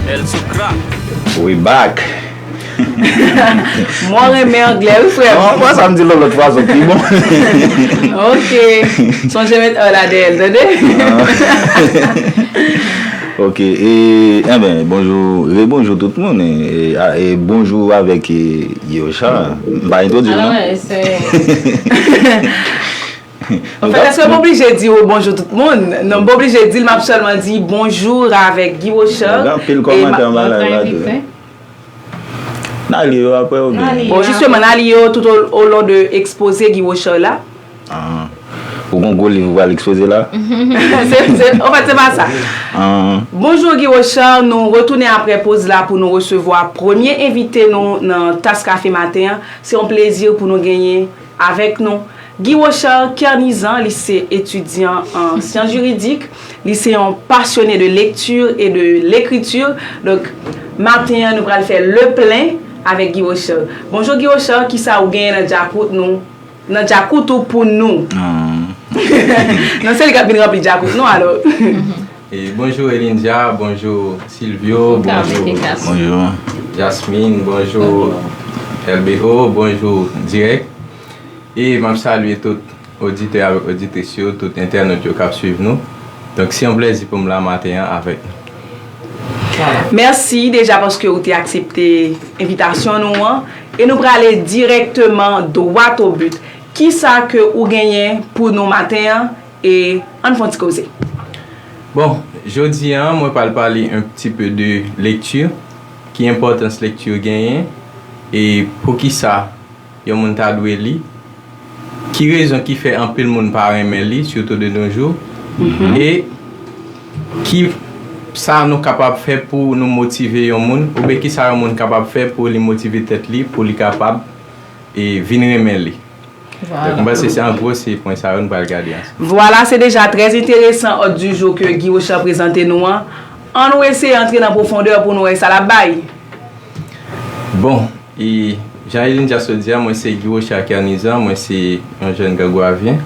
El Sukra. We back. Mwen renmen anglè wi frè m. An fwa sa m di l yon lòt fason pi bon. Ok. Sonje met an la dèyè l, tande? Ok, e, enben, bonjou, rebonjou tout moun, e, e, a- e bonjou avèk e, Yocha. M pa entwodui l, Alò, non? wè, se. Anfèt, èske m oblije di w bonjou tout moun? Non, m pa oblije di l, m ap sèlman di bonjou avèk Guy Rocher. Gen anpil kòmantè anba live la tou. N a li yo apre oubyen? Bon, justement, n a li yo tout au, au long de ekspoze Guy Rocher la. Ah. Ou gon gwo liv ou pral ekspoze la? Se- se- Anfèt, se pa sa. Ah. Bonjou Guy Rocher, nou retounen apre poz la pou nou resevwa premye envite nou nan Tas Kafe maten an. Se yon plezi pou nou genyen avèk nou Guy Rocher Kernizan, li se etidyan an syans jiridik, li se yon pasyone de lekti e de lekriti. Donk, maten an, nou pral fè le plen avèk Guy Rocher. Bonjou Guy Rocher, kisa ou genyen nan djakout nou? Nan djakout ou pou nou? Non, se li k ap vin ranpli djakout nou, alò. E bonjou Elinja, bonjou Silvio, bonjou Bonjou. Jasmine, bonjou L B O, bonjou Dirèk. E m ap salye tout oditè avèk oditris yo, tout entènot yo k ap swiv nou. Donk, se yon plèzi pou m la maten an avèk nou. Mèsi deja paske ou te aksepte envitasyon nou an. E nou prale dirèkteman dwat o but. Kisa ke ou genyen pou nou maten an? E ann fè yon ti koze. Bon, jodi a, mwen pral pale un petit peu de lecture, ki enpòtans lekti genyen, e poukisa yon moun ta dwe li, ki rezon ki fè anpil moun pa renmen li, surtout de nos jours, e ki sa nou kapab fè pou nou motive yon moun, oubyen ki sa yon moun kapab fè pou li motive tèt li, pou li kapab e vin renmen li. Donk, mwen panse se an gwo se pwen sa yo nou pral gade ansanm. Vwala, se deja trè enteresan òd di jou ke Guy Rocher prezante nou an. Ann nou eseye antre nan pwofondè pou nou wè sa l ap bay. Bon, e jan Elinja sot di a, mwen se Guy Rocher Kernizan, mwen se yon jèn Grangwavyen,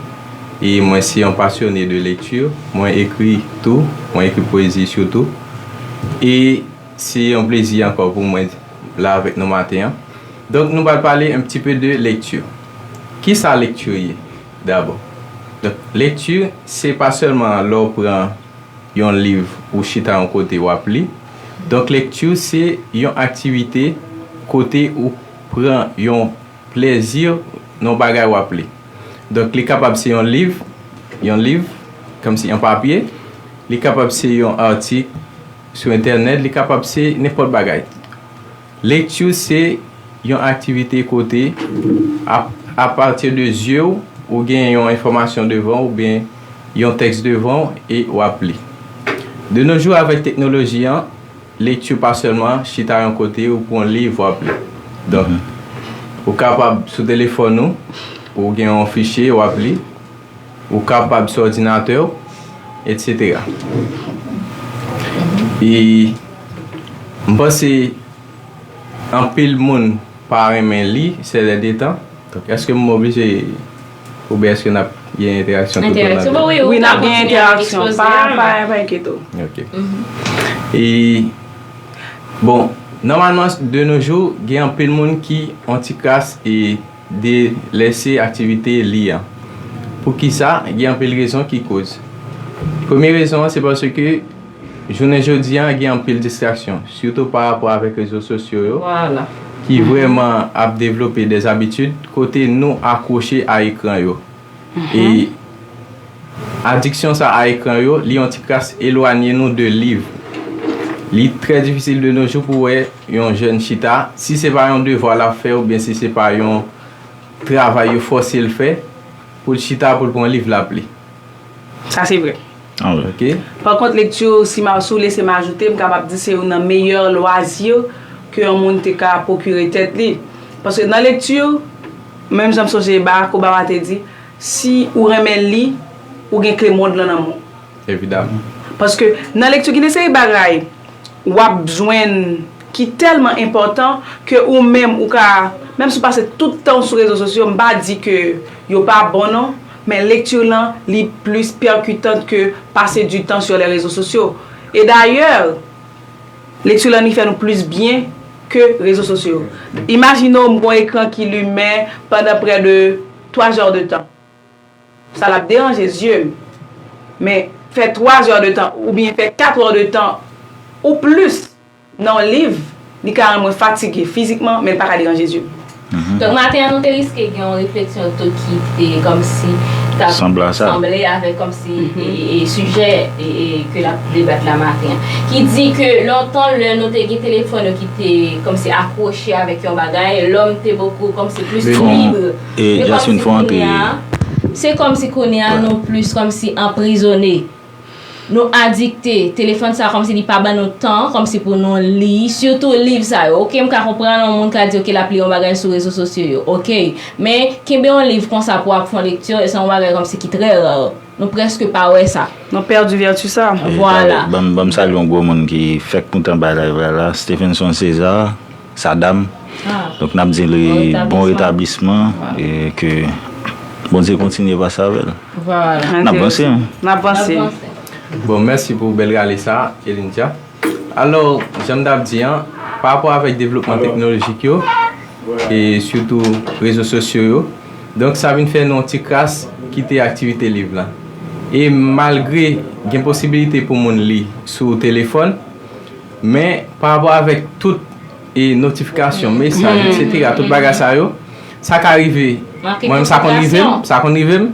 e mwen se yon pasyone de lekti. Mwen ekri tou, mwen ekri pwezi sitou. E se yon plezi ankò pou mwen la avèk nou maten an. Donk, nou pral pale un petit peu de lecture. Kisa lekti ye, dabò? Donk, lekti, se pa sèlman lè w pran yon liv, ou chita yon kote, w ap li. Donk, lekti, se yon aktivite kote ou pran yon plèzi nan yon bagay w ap li. Donk, li kapab se yon liv, yon liv, kòmsi yon papye, li kapab se yon atik sou entènèt, li kapab se nenpòt bagay. Lekti se yon aktivite kote, a, apati de zye w, ou gen yon enfòmasyon devan w oubyen yon tèks devan w e w ap li. De nos jours, avèk teknoloji an, lekti pa sèlman chita yon kote, ou pran yon liv, w ap li. Donk, ou kapab sou telefòn ou, ou gen yon fichye, w ap li. Ou kapab sou òdinatè w, etsetera. E m panse anpil moun pa renmen li, sèdèdetan. Donk, èske m oblije, oubyen èske n ap gen entèraksyon toutotan? Entèraksyon, bon, wi, Wi, ou n ap ka gen kontinye avèk entèraksyon. ekspoze Pa, a. pa, pa enkyete w. Ok. E, bon, nòmalman, de nos jours, gen anpil moun ki on ti kras e delese aktivite li an. Poukisa? Gen anpil rezon ki koz. Premye rezon an, se paske jounen jodi an, gen anpil distraksyon, sitou pa rapò avèk rezo sosyo yo, Vwala. ki vrèman ap devlope dè abitid kote nou akwoche a ekran yo. E adiksyon sa a ekran yo, li yon ti kras elwanye nou de liv. Li trè difisil de nos jours pou wè yon jèn chita, si se pa yon devwa l ap fè oubyen si se pa yon travay yo fòse l fè, pou l chita, pou l pran liv l ap li. Sa se vre. Ah ouais. Ok? Pakont, lekti, si m a, si w lese m ajoute, m kapab di se youn nan meyè lwazi ke yon moun te ka pwokire tèt li. Paske nan lekti, menm jan m sonje Barack Obama te di, si ou renmen li, ou gen kle mond lan nan men w. Evidaman. Paske nan lekti, gen de seri bagay w ap jwenn ki tèlman enpòtan ke ou menm ou ka, menm si w pase tout tan w sou rezo sosyo, m pa di ke yo pa bon non, men lekti lan li plis pèkitan ke pase du temps sur les réseaux sociaux. E dayè, lekti lan li fè nou plis byen ke rezo sosyo. Imajine w m gon ekran ki limen pandan prè de twa zè de tan. Sa l ap deranje zye m. Men fè twa zè de tan oubyen fè kat è de tan ou plis nan yon liv, li ka rann mwen fatige fizikman, men li pa ka deranje zye m. Donk, maten an, nou te riske gen yon refleksyon tou ki te kòmsi t ap Sanble a sa. Sanble avèk kòmsi e, e, e sijè e, e, ke n ap debat la maten an. Ki di ke lontan, lè nou te gen telefòn yo ki te kòmsi akwoche avèk yon bagay, lòm te bokou kòmsi plis Men lib. E Men Jasmine, kòmsi fò antre. Kounye a, se kòmsi kounye a nou plis kòmsi anprizone. Nou adikte. Telefòn sa kòmsi li pa ban nou tan kòmsi pou nou li, sitou liv sa yo. Oke, m ka konprann yon moun ka di oke l ap li yon bagay sou rezo sosyo yo. Oke, men kenbe yon liv konsa pou w ap fè yon lekti, se yon bagay kòmsi ki trè ra. Nou prèske pa wè sa. Nou pèdi vèti sa. Vwala. Ban m- ban m salye yon gwo moun ki fèk kontan bay live la la, Stephenson César, Sadam. Ah. Donk n ap di li Bon retablisman. Bon retablisman e ke Bondye kontinye pase avè l. Vwala. N ap vanse, wi. N ap vanse. Bon, mèsi pou bèl rale sa, Elinja. Alò, jan m t ap di an, pa rapò avèk devlopman teknolojik yo, e sitou rezo sosyo yo, donk sa vin fè nou yon ti kras kite aktivite liv lan. E malgre gen posibilite pou moun li sou telefòn, men pa rapò avèk tout e notifikasyon, mesaj, etsetera, tout bagay sa yo, sa ka rive. Mwen menm sa konn rive m, sa konn rive m.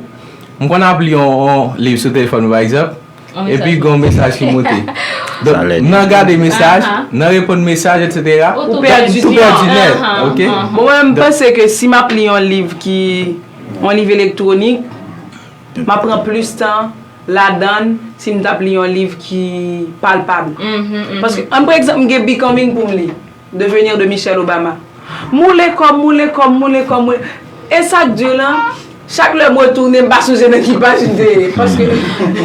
M konn ap li yon, yon liv sou telefòn mwen, pa egzanp, epi gen yon mesaj ki moute. Donk, nan gade mesaj, nan reponn mesaj, etsetera, Ou tou pèdi, pèdi tou pèdi an. nèt, Ahan, oke? ahan. Bon, mwen menm, m panse ke si m ap li yon liv ki, yon liv elektwonik, m ap pran plis tan ladan l si m t ap li yon liv ki palpab. Paske, an, pa egzanp, m gen Becoming pou m li, Devenir de Michelle Obama. M woule kò m, m woule kò m, m woule kò m, m woule. E sa k di lan, chak lè m retounen, m pa sonje nan ki paj m te ye. Paske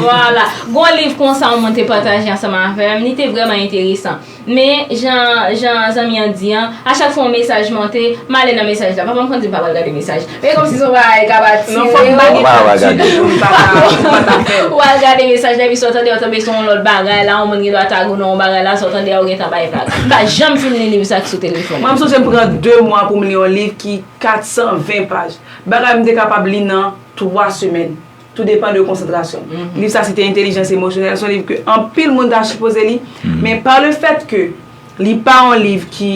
Vwala. Gon liv konsa yon moun te pataje ansanm avè m, li te vrèman enteresan. Men, jan, jan zanmi an di an, a chak fwa yon mesaj monte, m ale nan mesaj la. Papa m konn di m pa pral gade mesaj. Men kòmsi se yon bagay k ap atire. Non, fòk m pa gen Ou pa pral gade. Pou m pa ta, pou m pa ta fè l. Ou al gade mesaj la, epi sa w tande, w tonbe sou yon lòt bagay la, yon moun gen dwa tag ou nan yon bagay la, sa w tande a, ou gentan bay vag. M pa janm fin li liv sa ki sou telefòn. Mwen, m sonje m pran de mwa pou m li yon liv ki kat san ven paj. Bagay m te kapab li nan twa semèn. Tou depann de konsantrasyon m. Liv sa se te Entèlijans Emosyonèl, se yon liv ke anpil moun ta sipoze li, men pa le fèt ke li pa yon liv ki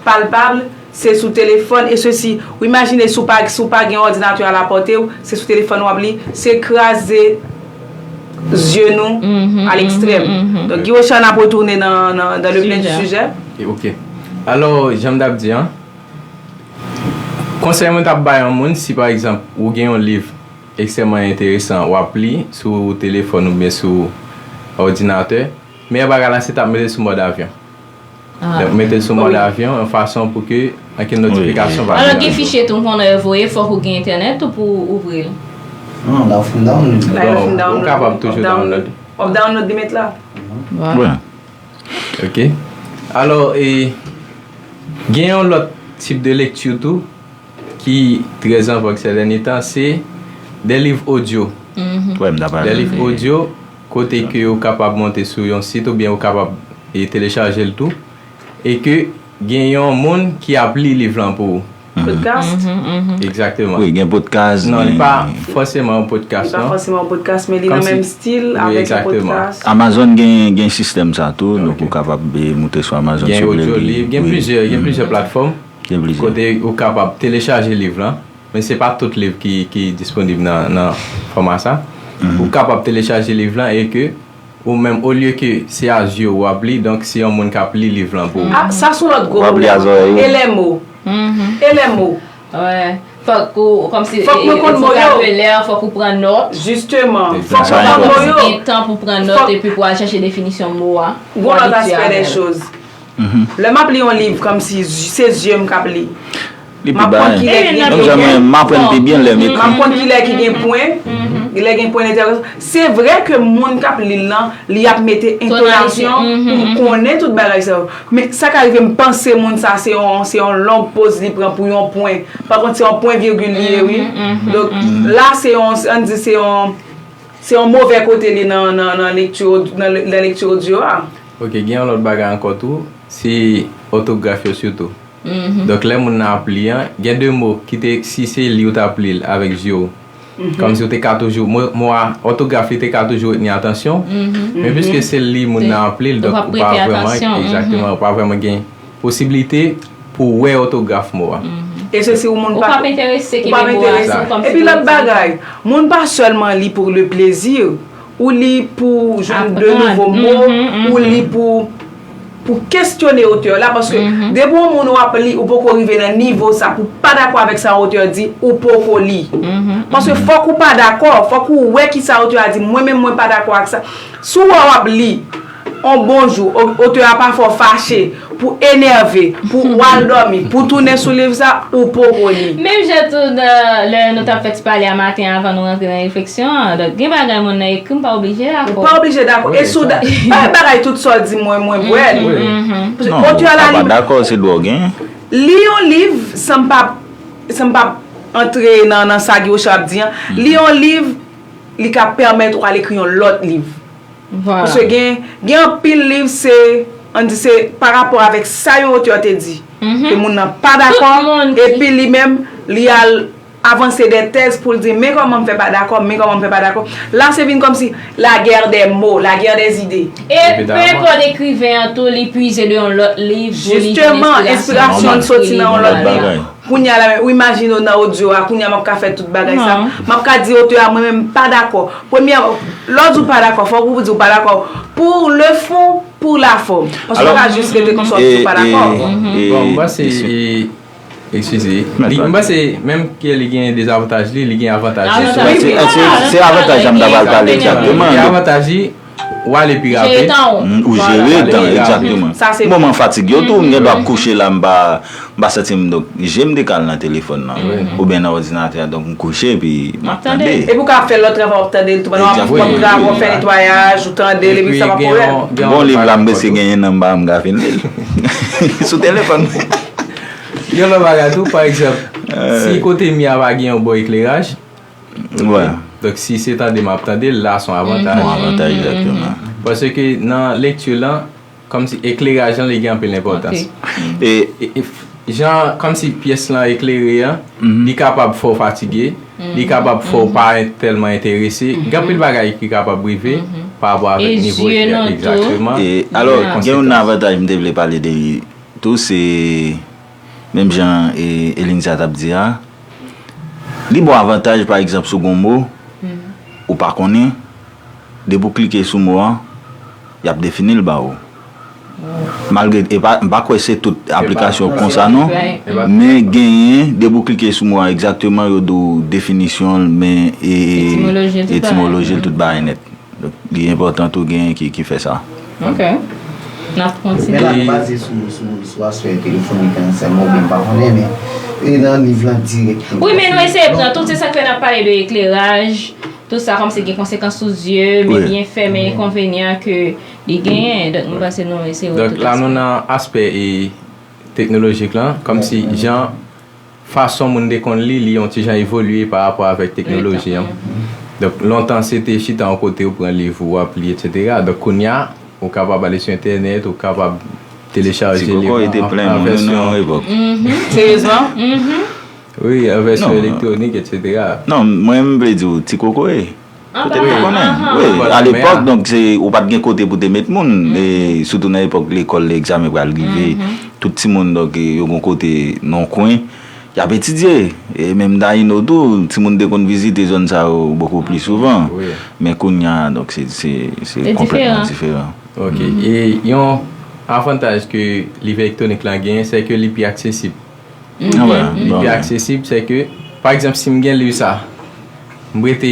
palpab, se sou telefòn, e sesi, ou imajine si w pa, si w pa gen òdinatè a lapòte w, se sou telefòn w ap li, se kraze zye nou a lekstrèm. Donk, Guy Rochard, n ap retounen nan, nan, dans le plein du sujet. Ok. Alò, jan m t ap di an, konsèy mwen t ap bay yon moun, si pa egzanp, ou gen yon liv ekstrèmman enteresan w ap li sou telefòn oubyen sou òdinatè, meyè bagay la se t ap mete l sou mòd avyon. Donk, mete l sou mòd avyon yon fason pou ke ankenn notifikasyon pa Alò, vin gen nan. fichye tou m konnen voye, fòk ou gen entènèt tou pou ouvri l. Non, la ou fin download. La, yo fin Bon, ou download. kapab toujou download. W ap download li met la. Bon. Ok. Alò, e, gen yon lòt tip de lekti tou ki trè an vòg sè dènye tan, se de liv odyo. Wè, m ta pale. De liv odyo, kote ke ou kapab monte sou yon sit oubyen ou kapab e, telechaje l tou. E ke gen yon moun ki ap li liv lan pou ou. Podcast. Egzakteman. Wi, gen podcast. Non, li gen- pa fòseman yon podcast, Li pa non. Fòseman yon podcast, men li nan Kòmsi- menm stil Wi, avèk yon egzakteman. Podcast. Amazon gen, gen sistèm sa tou, donk ou kapab e, moute sou Amazon Gen si w vle audio li. liv, gen Wi. plizyè, gen plizyè platfòm Gen plizyè. kote ou kapab telechaje liv lan, men se pa tout liv ki, ki disponib nan, nan fòma sa. Ou kapab telechaje liv lan e ke ou menm, olye ke se a zye w ap li, donk se yon moun k ap li liv lan pou ou. Ah, sa se yon lòt gwo W ap li a pwoblèm. zòrèy ou. E lè mo. E lè mo. Wè. Fòk ou, kòmsi, fòk mwen konn mo yo. Fòk ou pran nòt. Jisteman. Fòk mwen konn mo yo. Ou gen tan pou pran nòt epi pou al chèche definisyon mo a. Gon lòt aspè dè choz. Lè m ap li yon liv, kòmsi se zye m k ap li. M ap konn kilè ki gen pwen. M ap konn kilè ki gen pwen, kilè gen pwen entèwogasyon. Se vre ke moun k ap li l lan, li ap mete entonasyon pou m konnen tout bagay sa yo. Men sa ka rive m panse moun sa se yon, se yon long poz li pran pou yon pwen. Pa kont se yon pwen vigil li ye, wi. Donk, la se yon, ann di se yon, se yon move kote li nan, nan, nan lekti, nan, nan lekti odyo a. Ok, gen yon lòt bagay ankò tou, se òtograf yo sitou. Donk, lè moun nan ap li an, gen de mo ki te, si se li ou t ap li l avèk zye w, kòmsi ou te ka toujou, mo, mo a, òtograf li te ka toujou retni atansyon, men piske se li moun nan ap li l, donk ou pa vrèman, egzakteman, ou pa vrèman gen posiblite pou w wè òtograf mo a. E se si ou moun ou pa, p ap enterese, ou p ap enterese. Epi lòt bagay, moun pa sèlman li pou le plezi, ou li pou jwenn de nouvo mo, ou li pou, pou kesyone otè la, paske depi yon moun w ap li, ou poko rive nan nivo sa, pou pa dakò avèk sa otè di, ou poko li. Paske fòk ou pa dakò, fòk ou wè ki sa otè a di, mwen menm mwen pa dakò ak sa. Si w wè w ap li, on bon jou, o-, otè a pa fè w fache, pou enève, pou w al dòmi, pou tounen sou liv sa, ou poko li. Menm jan tou nan, lè nou t ap fè ti pale a maten avan nou rantre nan refleksyon an, donk gen bagay moun nan ekri, m pa oblije dakò. Ou pa oblije dakò. E si w da-, pa bagay tout sa w di mwen, mwen bwè l. Paske otè a la li pa dakò, se dwa w genyen. Li yon liv, san m pa, san m pa antre nan, nan sa Guy Rochard ap di an, li yon liv, li ka pèmèt ou al ekri yon lòt liv. Paske gen, gen anpil liv se, ann di se pa rapò avèk sa yon otè te di. Ke moun nan pa dakò, epi li menm, li al avanse de tèz pou l di, men kòman m fè pa dakò, men kòman m fè pa dakò. La se vin kòmsi la guerre des mots, la guerre des idées. E pe enpòt ekriven an tou, li pwize de yon lòt liv pou li jwenn enspirasyon l pou li ekri liv la. Kounye a la menm, ou imajine w nan odyo a, kounye a m ap ka fè tout bagay sa. M ap ka di otè a, mwen menm m pa dakò. Premyèman, lè w di w pa dakò, fòk ou di w pa dakò pour le fond, pour la forme. Paske w pa ka jis rete konsa w di w pa dakò. Bon, m panse, e, eskize, m panse menm ke li gen dezavantaj li, li gen avantaj li. Se, se, se avantaj la m ta pral pale egzakteman. Li gen avantaj li, w ale pi rapid. Ou jere tan, egzakteman. Bon, mwen fatige tou, m gen dwa ap kouche la, m pa, m pa santi m, donk, je m te kal nan telefòn nan, oubyen nan òdinatè a, donk, m kouche, epi m ap tande. Epi w ka ap fè lòt travay, w ap tande l tou, pandan w ap, w ap travay, w ap fè netwayaj, ou tande l, epi sa pa pwoblèm. Bon, liv la, m prèske genyen nan m pa janm ka fin li l. Sou telefòn mwen. Gen lòt bagay tou, pa egzanp, si kote m ye a pa gen yon bon ekleraj, Donk, si se tande m ap tande l, la se yon avantaj. Yon avantaj, egzakteman. Paske nan lekti lan, kòmsi ekleraj lan, li gen anpil enpòtans. E, e, e f-, jan, kòmsi pyès lan eklere an, li kapab fè w fatige, li kapab fè w pa tèlman enterese. Gen anpil bagay ki kapab rive pa rapò avèk nivo eklere, egzakteman. E, alò, gen yon avantaj m te vle pale de li tou, se menm jan, e, Elinza t ap di a, li ba w avantaj, pa egzanp, si w gen yon mo, ou pa konnen, depi w klike sou mo a, y ap defini l ba ou. Malgre, e pa, m pa kwè se tout aplikasyon konsa, non, men genyen, depi w klike sou mo a egzakteman, yo di w definisyon l, men, e, e, etimoloji l, tout bagay nèt. Donk, li enpòtan tou genyen ki, ki fè sa. Ok. N ap kontinye. Men la, nou baze sou, sou, sou aspè telefonik lan sèlman, oubyen m pa konnen, men, e nan liv lan dirèkteman. Wi, men nou eseye pran tout, se sa k fè n ap pale de ekleraj, tout sa, kòmsi gen konsekans sou zye, men byenfè, men enkonvenyan ke li genyen. Donk, nou panse nou eseye wè tout aspè. Donk, la, nou nan aspè, e, teknolojik lan, kòmsi jan fason moun te konn li, li yon ti jan evolye pa rapò avèk teknoloji an. Donk, lontan, se te chita yon kote, ou pran liv ou, w ap li, etsetera. Donk, kounye a, ou kapab ale sou entènèt, ou kapab telechaje liv lan an, an vèsyon. Ti Koko te plen moun nan yon epòk. Seryezman? Wi, an vèsyon elektwonik, etsetera. Non, mwen, m vle di w, Ti Koko e. Ou te pi konnen. Wi, alepòk, donk, se, ou pa t gen kote pou te met moun, e sitou nan epòk lekòl, egzamen pral rive, tout timoun, donk, e, yo gon kote, nan yon kwen, y ap etidye. E menm Dayino tou, timoun te konn vizite zòn sa yo bokou pli souvan. Men kounye a, donk, se, se, se konplètman diferan. Ok. E yon avantaj ke liv elektwonik lan genyen, se ke li pi aksesib. Li pi aksesib, se ke pa egzanp, si m gen liv sa, m prete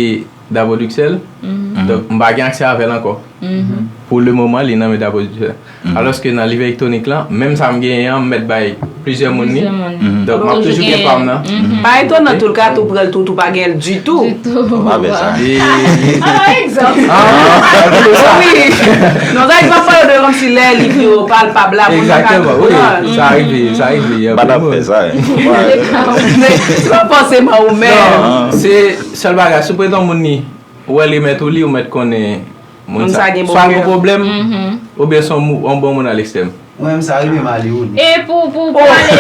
Dapò Duxelles, donk m pa gen aksè avè l ankò. Pou le moman, li nan men Dapò Duxelles. Alòske nan liv elektwonik lan, menm sa m genyen an, m mèt bay plizyè moun li. Donk, m ap toujou gen pa m nan. Pa etonan tou l ka tou pran l tou, tou pa gen l ditou. Ditou. Pa fè sa. E, Ah, egzanp. ah, Wi. Non, sa egzanp fò yo de kòmsi lè liv yo palpab la pou nou ka Egzakteman, wi. pran. Sa rive, sa rive. M pa t ap fè sa. Men se pa fòseman ou menm. Non, se sèl bagay, si w prete yon moun li, ou wè li mèt ou li, ou mèt konnen moun Moun sa. Sa gen bon Swa l kè. Gen pwoblèm, oubyen se yon mou- yon bon moun a lekstèm. Mwen menm sa rive m ale ou li. E pou, pou, pou ale.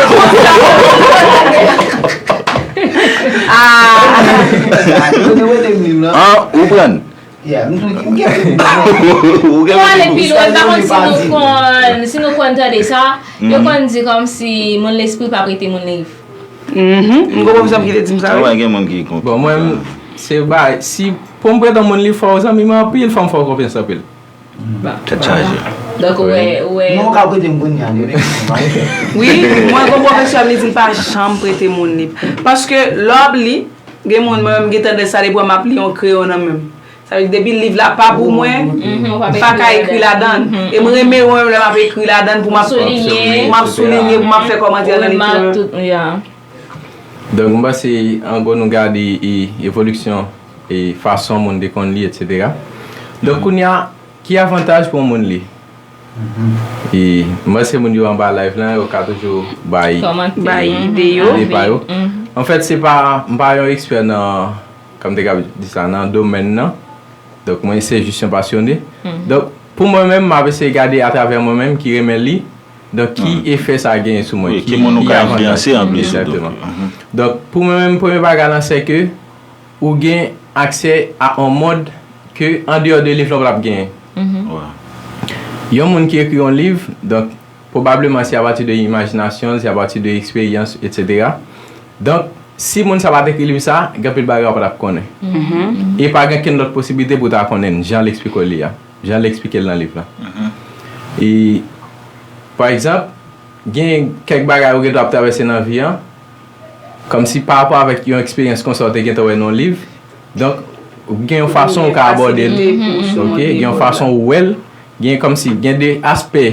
Ah, Yo te wete m li la. An, ou pran. Yeah, m tou m gen Ou gen Pou ale pou pi lwen, m pa konn si nou Pati. konn, si nou konn tande sa, yo konn di kòmsi moun lespri pa prete moun liv. Mhm. M gon pwofesè m ki te di m sa, Sa wi. wè gen moun ki konprann. Bon, mwen, se bay, si pou m prete yon moun li, fò w zanmi m anpil, fò m fè w konfyans anpil. Tèt chaje. Donk, ou wè, ou wè. Non, ou ka prete m kounye a li. Wi, mwen gon pwofesè m li di m pa janm prete moun li. Paske lè w ap li, gen moun mwen menm gen tandans sa depi m ap li yon kreyon nan men m. Sa vle di depi liv la pa pou mwen, Mhm, ou m pa ka ekri ladan l. E m renmen mwen menm lè m ap ekri ladan l pou m ap Soulinye. pou m ap soulinye, pou m ap fè kòmantè nan liv Remak mwen. Tout, ya. Donk, m panse, an gwo, nou gade e, evoliksyon e fason moun te konn li, etsetera. Donk, kounye a, ki avantaj pou yon moun li? E, m panse moun yo anba live lan, yo ka toujou bay Kòmantè. Bay ide yo. Ide pa yo. Anfèt, se pa, m pa yon ekspè nan, kòm te ka di sa, nan domèn nan. Donk, mwen, se jis yon pasyone. Donk, pou mwen menm, m ap eseye gade atravè mwen menm ki renmen li. Donk, ki efè sa genyen sou mwen? Wi, ki moun ou ka avantaj? Enfliyanse anplis ou tou. Egzakteman. Donk, pou mwen menm, premye bagay lan, se ke ou gen aksè a yon mond ke andeyò de liv la w p ap genyen. Wè. Yon moun ki ekri yon liv, donk, pwobableman se apati de imajinasyon l, se apati de eksperyans, etsetera. Donk, si moun sa pa t ekri liv sa, gen anpil bagay w pa t ap konnen. E pa gen kenn lòt posiblite pou w ta konnen l, jan l eksplike w li a, jan l eksplike l nan liv la. E, pa egzanp, gen kèk bagay ou gen dwa ap travèse nan vi an, kòmsi pa rapò avèk yon eksperyans konsa w te gentan wè nan yon liv. Donk, gen yon fason ou ka abòde l. Ok, gen yon fason ou wè l. Gen kòmsi, gen de aspè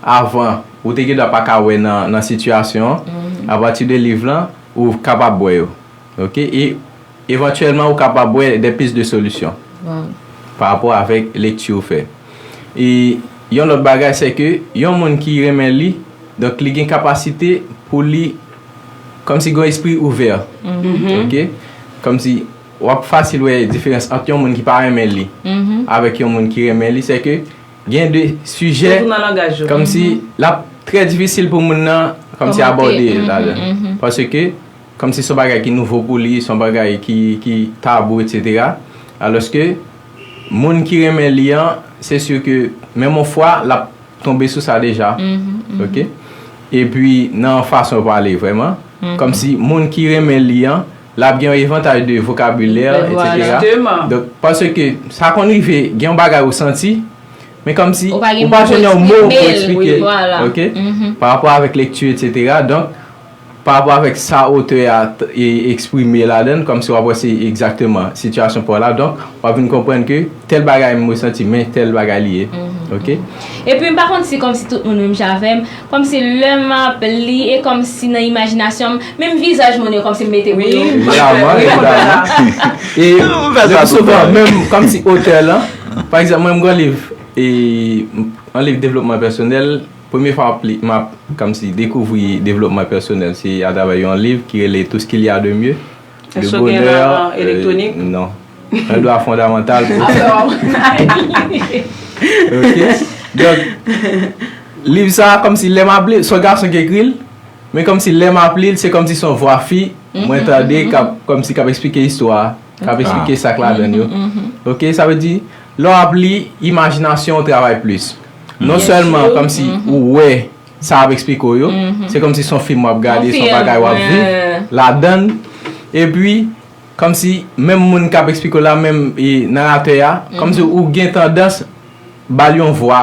avan ou te gen dwa pa ka wè nan, nan sitiyasyon an. Apati de liv lan, ou kapab wè yo. Ok, e evantyèlman ou kapab wè de pis de solisyon pa rapò avèk lekti ou fè. E yon lòt bagay, se ke yon moun ki renmen li, donk, li gen kapasite pou li, kòmsi gen yon espri ouvè. Ok, kòmsi w ap fasil wè diferans ant yon moun ki pa renmen li avèk yon moun ki renmen li, se ke gen de sijè, Surtout nan langaj yo. Kòmsi l ap trè difisil pou moun nan kòmsi Kòmante. Abòde ladan. Paske kòmsi se yon bagay ki nouvo pou li, se yon bagay ki, ki tabou, etsetera. Alòske moun ki renmen li an, se si ke menm yon fwa l ap tonbe sou sa deja. Ok? Epi nan fason yo pale vrèman, kòmsi moun ki renmen li an, l ap gen yon evantaj de vokabilè, etsetera. Donk, paske sa konn rive, gen yon bagay ou santi, men kòmsi ou pa jwenn yon mo pou eksplike l, ok? Pa rapò avèk lekti, etsetera. Donk, pa rapò avèk sa otè a eksprime ladan l, kòmsi w ap wè se egzakteman sitiyasyon pa w la. Donk, w ap vin konprann ke tèl bagay m resanti, men tèl bagay li ye. Ok? Epi m pa konn si kòmsi tout moun menm jan avè m, kòmsi lè m ap li e kòmsi nan imajinasyon m, menm vizaj moun yo kòmsi m mete pou yo. Evidaman, evidaman. E le pli souvan, menm kòmsi otè lan, pa egzanp, mwen m gen yon liv, e, yon liv devlopman pèsonèl, premye fwa m ap li, m ap kòmsi dekouvri devlopman pèsonèl, se atravè yon liv ki rele Tout ce qu'il y a de mieux. Le bonheur, euh, non. Un droit fondamental pour Ok. Donk, liv sa a, kòmsi lè m ap li, se yon gason ki ekri l, men kòmsi lè m ap li l, se kòmsi se yon vwa fi, mwen tande, k ap, kòmsi k ap eksplike istwa a, k ap eksplike sa k ladan l yo. Ok, sa vle di, lè w ap li, imajinasyon w travay plis. Non sèlman kòmsi ou wè sa ap eksplike w yo, se kòmsi se yon fim w ap gade, se yon bagay w ap viv ladan l. Epi, kòmsi menm moun k ap eksplike w la, menm, e, naratè a, kòmsi ou gen tandans ba l yon vwa,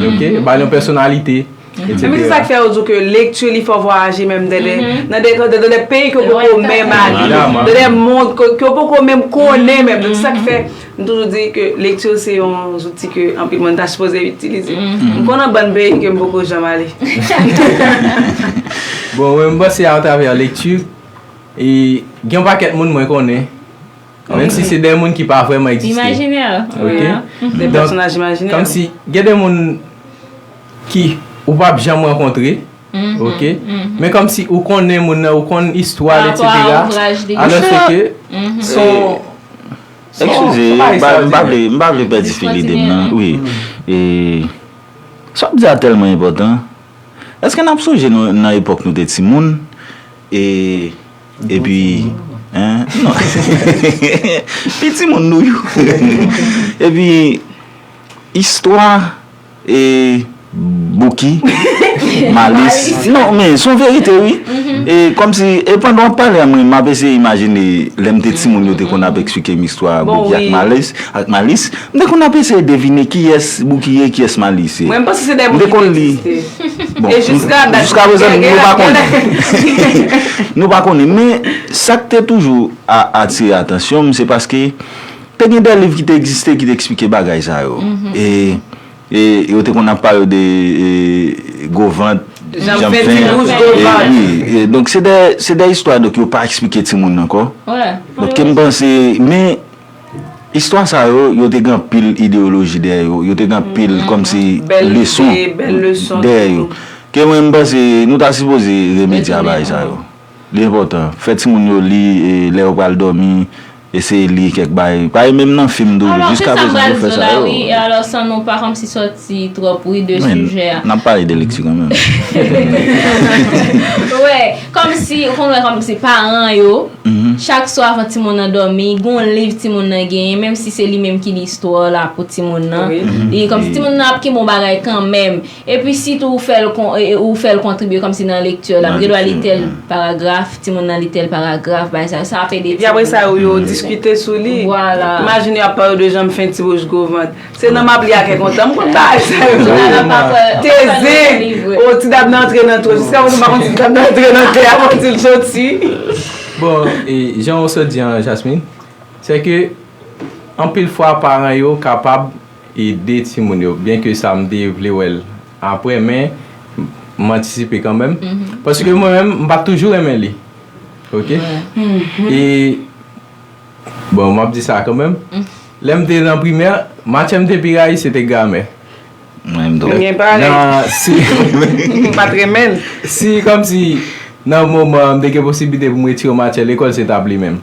ok, ba l yon pèsonalite. Ebyen, se sa k fè yo di w ke lekti li fè w vwayaje menm dans des, dans des, dans des pays ke w poko menm ale, dans des mondes ke, ke w poko menm konnen menm. Donk, se sa k fè m toujou di ke lekti se yon zouti ke anpil moun ta sipoze itilize. M konnen bann peyi ke m poko janm ale. Bon, mwen, m panse atravè lekti, e gen yon pakèt moun mwen konnen, menm si se de moun ki pa vrèman egziste. Imajinè. Ok? De pèsonaj imajinè. Kòmsi gen de moun ki ou p ap janm rankontre, ok? Men kòmsi ou konnen moun nan, ou konn istwa l, etsetera. Alòske se yon... Eskize, m pa, m pa vle, m pa vle pèdi fil ide m nan. Wi. E, sa w ap di a tèlman enpòtan. Èske n ap sonje nou, nan epòk nou te timoun? E, epi, en, non. Pi timoun nou yo. Epi, istwa, e, Bouki, Malis. Non, men, se yon verite, wi. E, kòmsi, e pandan w ap pale a mwen, m ap eseye imajine, lè m te timoun, yo te konn ap eksplike m istwa Bouki ak Malis, ak Malis. M te konn ap eseye devine kiyès Bouki ye, kiyès Malis ye. Mwen, m panse se de moun ki te egziste. Bon, jiska prezan, nou pa konnen. Nou pa konnen, men sa k te toujou a, atire atansyon m, se paske te gen de liv ki te egziste ki te eksplike bagay sa yo. E, e yo te konn ap pale de, e, gwo vant, janm fen. E, wi, e, donk se de, se de istwa, donk yo pa eksplike timoun ankò. Donk ke m panse, men istwa sa yo, yo te gen anpil ideyoloji dèyè yo, yo te gen anpil kòmsi leson dèyè yo. Ke mwen, m panse nou ta sipoze remedye a bagay sa yo. Li enpòtan. Fè timoun yo li, e, lè yo pral dòmi, eseye li kèk bagay. Parèy menm nan fim toujou, jiska prezan yo fè sa yo. Alò, san nou pa kòmsi sòti twòp, wi, de sijè a. N ap pale de lekti kanmenm. Wè, kòmsi, ou konn wè kòmsi paran yo, chak swa avan timoun nan dòmi, gon liv timoun nan genyen, menm si se li menm ki li istwa la pou timoun nan. E kòmsi timoun nan ap kenbe yon bagay kanmenm. Epi sitou ou fè l kon, e, ou fè l kontribye kòmsi nan lekti la. M gen dwa li tèl paragraf, timoun nan li tèl paragraf, bagay sa, sa ap ede timoun. Epi apre sa, yo, yo diskite sou li. Vwala. Imajine yo ap pale de janm fen ti bouch gwo vant. Se nan m ap li a kè kontan m konn bagay sa yo. Tezin, o ti dam nan antre nan twou. Jiska prezan m pa konn si ti dam nan antre nan tè a, m konn si l soti. Bon, e jan w sot di an, Jasmine, se ke anpil fwa paran yo kapab ede timoun yo, byen ke sa m te vle wè l apre, men m antisipe kanmenm. Paske mwen menm, m pa t toujou renmen li. Ok? E, bon, m ap di sa kanmenm. Lè m te nan primè, matyè m te pi rayi, se te gramè. Mwen menm tou. Gen parèy. Nan, si, M pa t renmen l. Si, kòmsi, nan moman, m te gen posiblite pou m retire yon matyè lekòl, se t ap li menm.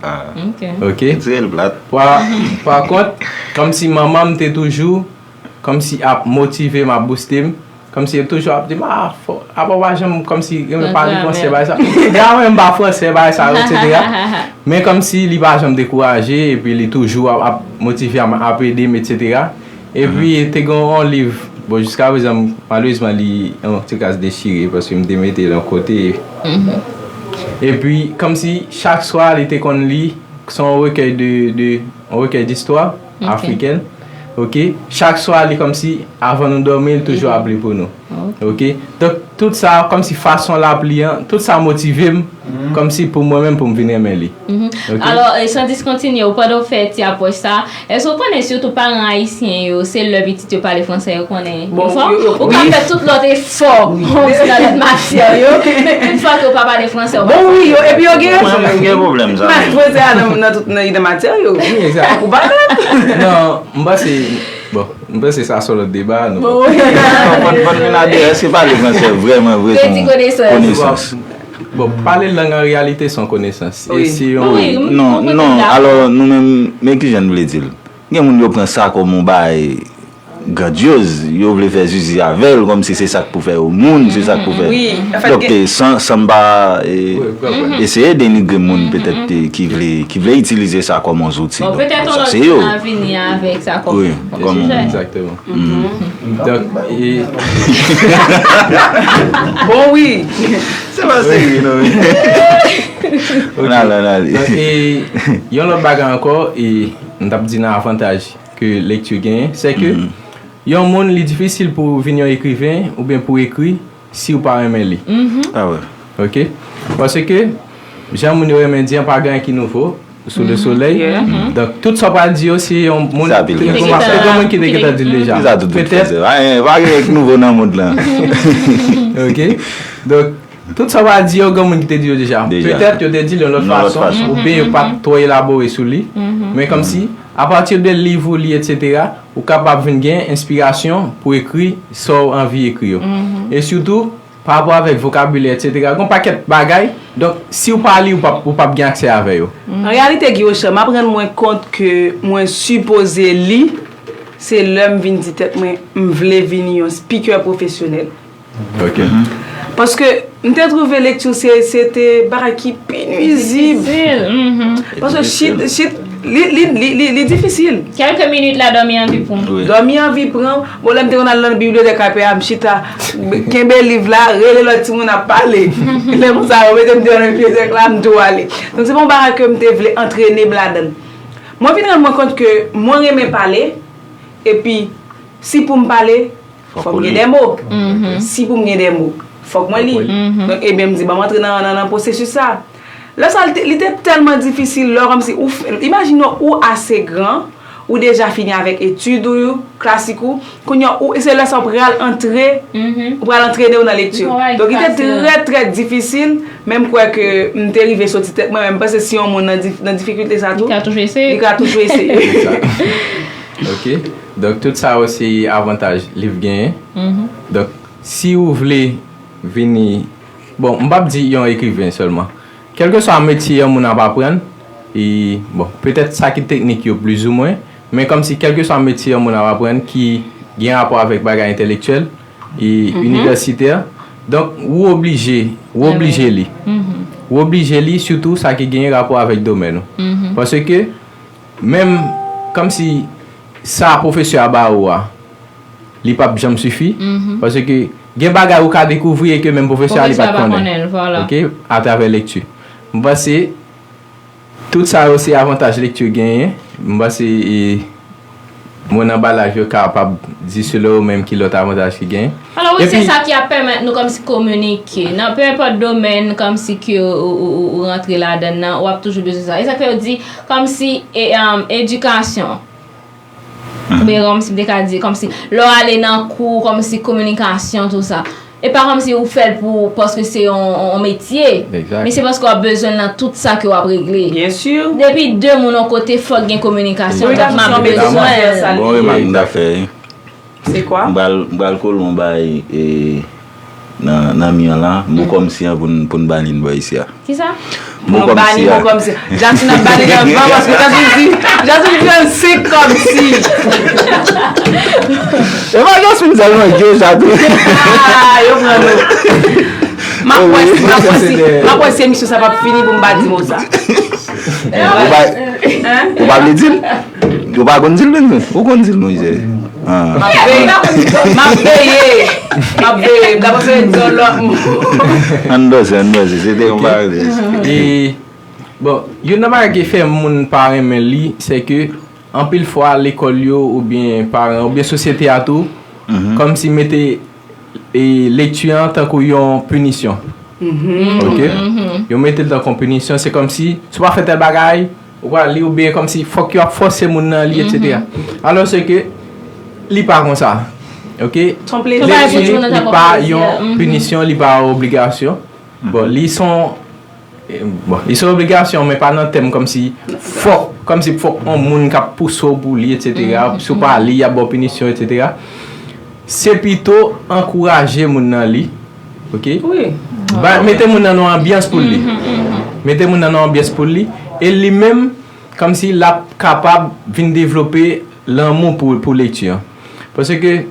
Ok? Retire l plat. Pa, pa kont, kòmsi manman m te toujou, kòmsi ap motive m, ap bouste m, kòmsi l toujou ap di m, a, fò, apa w pa janm, kòmsi, renmen pale fransè, bagay sa. Gramè m pa fransè, bagay sa, etsetera. Men kòmsi li pa janm dekouraje, epi li toujou ap, ap motive m, ap ede m, etsetera. Epi, te gen yon liv, bon, jiska prezan, malerezman, li yon ti kras dechire, paske m te mete l yon kote. Epi, kòmsi chak swa, li te konn li, se yon rekèy de, de, yon rekèy distwa afrikèn. Ok? Chak swa, li kòmsi, avan nou dòmi, li toujou ap li pou nou. Ok? Donk, tout sa, kòmsi fason l ap li an, tout sa motive m, kòmsi pou mwen menm, pou m vin renmen li. Ok? Alò, e, san diskontinye, ou pandan w fè ti apwòch sa, èske w konnen sitou paran ayisyen yo, se lè pitit yo pale fransè yo konnen efò? Ou ka fè tout lòt efò, kòmsi nan lòt matyè yo, men tout fwa ke w pa pale fransè, ou pa... Bon, wi, yo, epi yo gen rezon. Mwen menm gen pwoblèm sa. Fransè a nan, nan tout, nan, nan matyè yo. Wi, egzak. Ou pa mèt. Non, m panse, bon, m panse sa se yon lòt deba, nou. Bon, wi. Ban, ban vin a de, èske pale fransè vrèman vre se yon konesans? Bon, pale lang an reyalite se yon konesans. E se yon... Non, non, alò, nou menm, men kijan n vle di l? Gen moun yo pran sa kòm yon bagay grandyoz, yo vle fè zizi avè l, kòmsi se sa k pou fè yo moun, se sa k pou fè. Donk, e, san, san m pa, e, eseye denigre moun petèt, e, ki vle, ki vle itilize sa kòm yon zouti. Donk, sa se yo. Wi, kòm... Egzakteman. Donk, e... Bon, wi. Se pa serye, non. N ale, n ale. Donk, e, yon lòt bagay ankò, e, m t ap di nan avantaj ke lekti genyen, se ke yon moun, li difisil pou vin yon ekriven oubyen pou ekri si w pa renmen li. Ah wè. Ok? Paske, jan moun yo renmen di an, pa gen anyen ki nouvo sou le solèy. Donk, tout sa w pral di yo, se yon moun Sa pil gen. Te gen moun ki te gentan di l deja. Sa tout tout Petèt, fè. Pa gen, pa gen anyen k nouvo nan mond lan. Ok? Donk, tout sa w pral di yo, gen moun ki te di yo deja. Deja. Petèt, yo te di l yon lòt Yon lòt fason, fason. Oubyen yo pa t twò elabore sou li. Men kòmsi, apati de liv ou li, etsetera, ou kapab vin gen enspirasyon pou ekri sa w anvi ekri yo. E sitou, pa rapò avèk vokabilè, etsetera, gen yon pakèt bagay. Donk, si w pa li, ou p ap, ou p ap gen aksè avè yo. An reyalite, Guy Rocher, m ap rann mwen kont ke mwen sipoze li, se lè m vin di tèt mwen, m vle vin yon speaker pwofesyonèl. Ok. Paske m te twouve lekti se, se te bagay ki pi nwizib. Difisil. Mhm. Paske shit, shit, li, li, li, li, li difisil. Kèlke minit la, dòmi anvi pran. Wi. Dòmi anvi pran. Bon, lè m te konn al nan bibliyotèk apre a, m chita, kenbe liv la, rele lòt timoun ap pale. Lè konsa, yo mete m deyò nan bibliyotèk la, m tou ale. Donk, se pa yon bagay ke m te vle antrene m ladan l. Mwen vin rann mwen kont ke mwen renmen pale, epi si pou m pale, fòk m gen de mo. Si pou m gen de mo, fòk mwen li. Donk, ebyen, m di, ban m antre nan, nan, nan pwosesis sa. Lè sa, li te, li te tèlman difisil, lè kòmsi, ou, imajine w, ou ase gran, ou deja fini avèk etid ou yo, klasik ou, kounye a, ou, se lè sa w pral antre, ou pral antrene w nan lekti. Donk, li te trè, trè difisil, men m kwè ke m te rive soti tèt mwen, men m panse si yon moun nan, dif, nan difikilte sa tou, Li ka toujou eseye. Li ka toujou eseye. Ok. Donk, tout sa yo se avantaj liv genyen. Donk, si ou vle vini, bon, m p ap di yon ekriven sèlman. Kèlkeswa metye yon moun ap aprann, e, bon, petèt sa ki teknik yo plizoumwen, men kòmsi kèlkeswa metye yon moun ap aprann ki gen rapò avèk bagay entèlektyèl e inivèsitè, donk ou oblije, ou oblije li. Ou oblije li, sitou sa ki gen rapò avèk domèn ou. Paske, menm kòmsi sa pwofesè a ba ou a, li p ap janm sifi, paske gen bagay ou ka dekouvri e ke menm pwofesè a li pa t konnen. Pwofesè a pa konnen l, vwala. Ok, atravè lekti. M panse tout sa yo se avantaj lekti genyen. M panse, e, moun anba laj yo kapab di selon yo menm ki lòt avantaj ki genyen. Alò, wi, se Epi sa ki ap pèmèt nou kòmsi kominike. Nan pe enpòt domèn kòmsi ke ou, ou, ou, ou rantre ladan l nan, w ap toujou bezwen sa. E sa k fè yo di kòmsi e, um, edikasyon. Oubyen kòmsi m te ka di, kòmsi lè w ale nan kou, kòmsi kominikasyon, tou sa. E pa kòmsi ou fè l pou, paske se yon, yon metye. Exact. Men se paske w ap bezwen l nan tout sa ke w ap regle. Byen si. Depi de moun yon kote, fòk gen kominikasyon. Donk, m ap Kominikasyon, bezwen bezwen l. sa. Bon remak m ta fè. Se kwa? M pral, m pral kole yon bagay, e, nan, nan mi an la. Bon kòmsi an pou n, pou n bali n bò isi a. Kisa? Bon Bon, bani, kòmsi a. Bon kòmsi. Jackson ap bali nan van paske Jackson di, Jackson di trannsenk kòmsi. E pa Jasmine sèlman, Joe sa tou. Ah, yo pran nou. M ap wè si, m ap wè si, m ap wè si emisyon sa p ap fini pou m pa di mo sa. Ou pa, ou pa vle di l? Ou pa konn di l menm? Ou konn di l, monchè? Ah. M ap veye. M ap veye. M ap veye. M ta panse di yon lòt mo. Ann dòse, ann dòse. Se te yon bagay. E, bon, youn nan bagay ki fè moun pa renmen li, se ke anpil fwa lekòl yo oubyen paran oubyen sosyete a tou, kòmsi mete, e, lekti an tankou yon pinisyon. Ok? Yo mete l tankou yon pinisyon, se kòmsi si w pa fè tèl bagay, ou pral li oubyen kòmsi fòk yo ap fòse moun nan li, etsetera. Alòske li pa konsa. Ok? Son plezi. Lekti li pa yon pinisyon, li pa yon obligasyon. Bon, li son, e, bon, li son obligasyon, men pa nan tèm kòmsi fòk, kòmsi fòk yon moun k ap pouse w pou li, etsetera. Si w pa li, y ap ba w pinisyon, etsetera. Se pito ankouraje moun nan li. Ok? Wi. Ba, mete moun nan nan yon anbyans pou li. Mete moun nan nan yon anbyans pou li. E li menm, kòmsi l ap kapab vin devlope lanmou pou, pou lekti an. Paske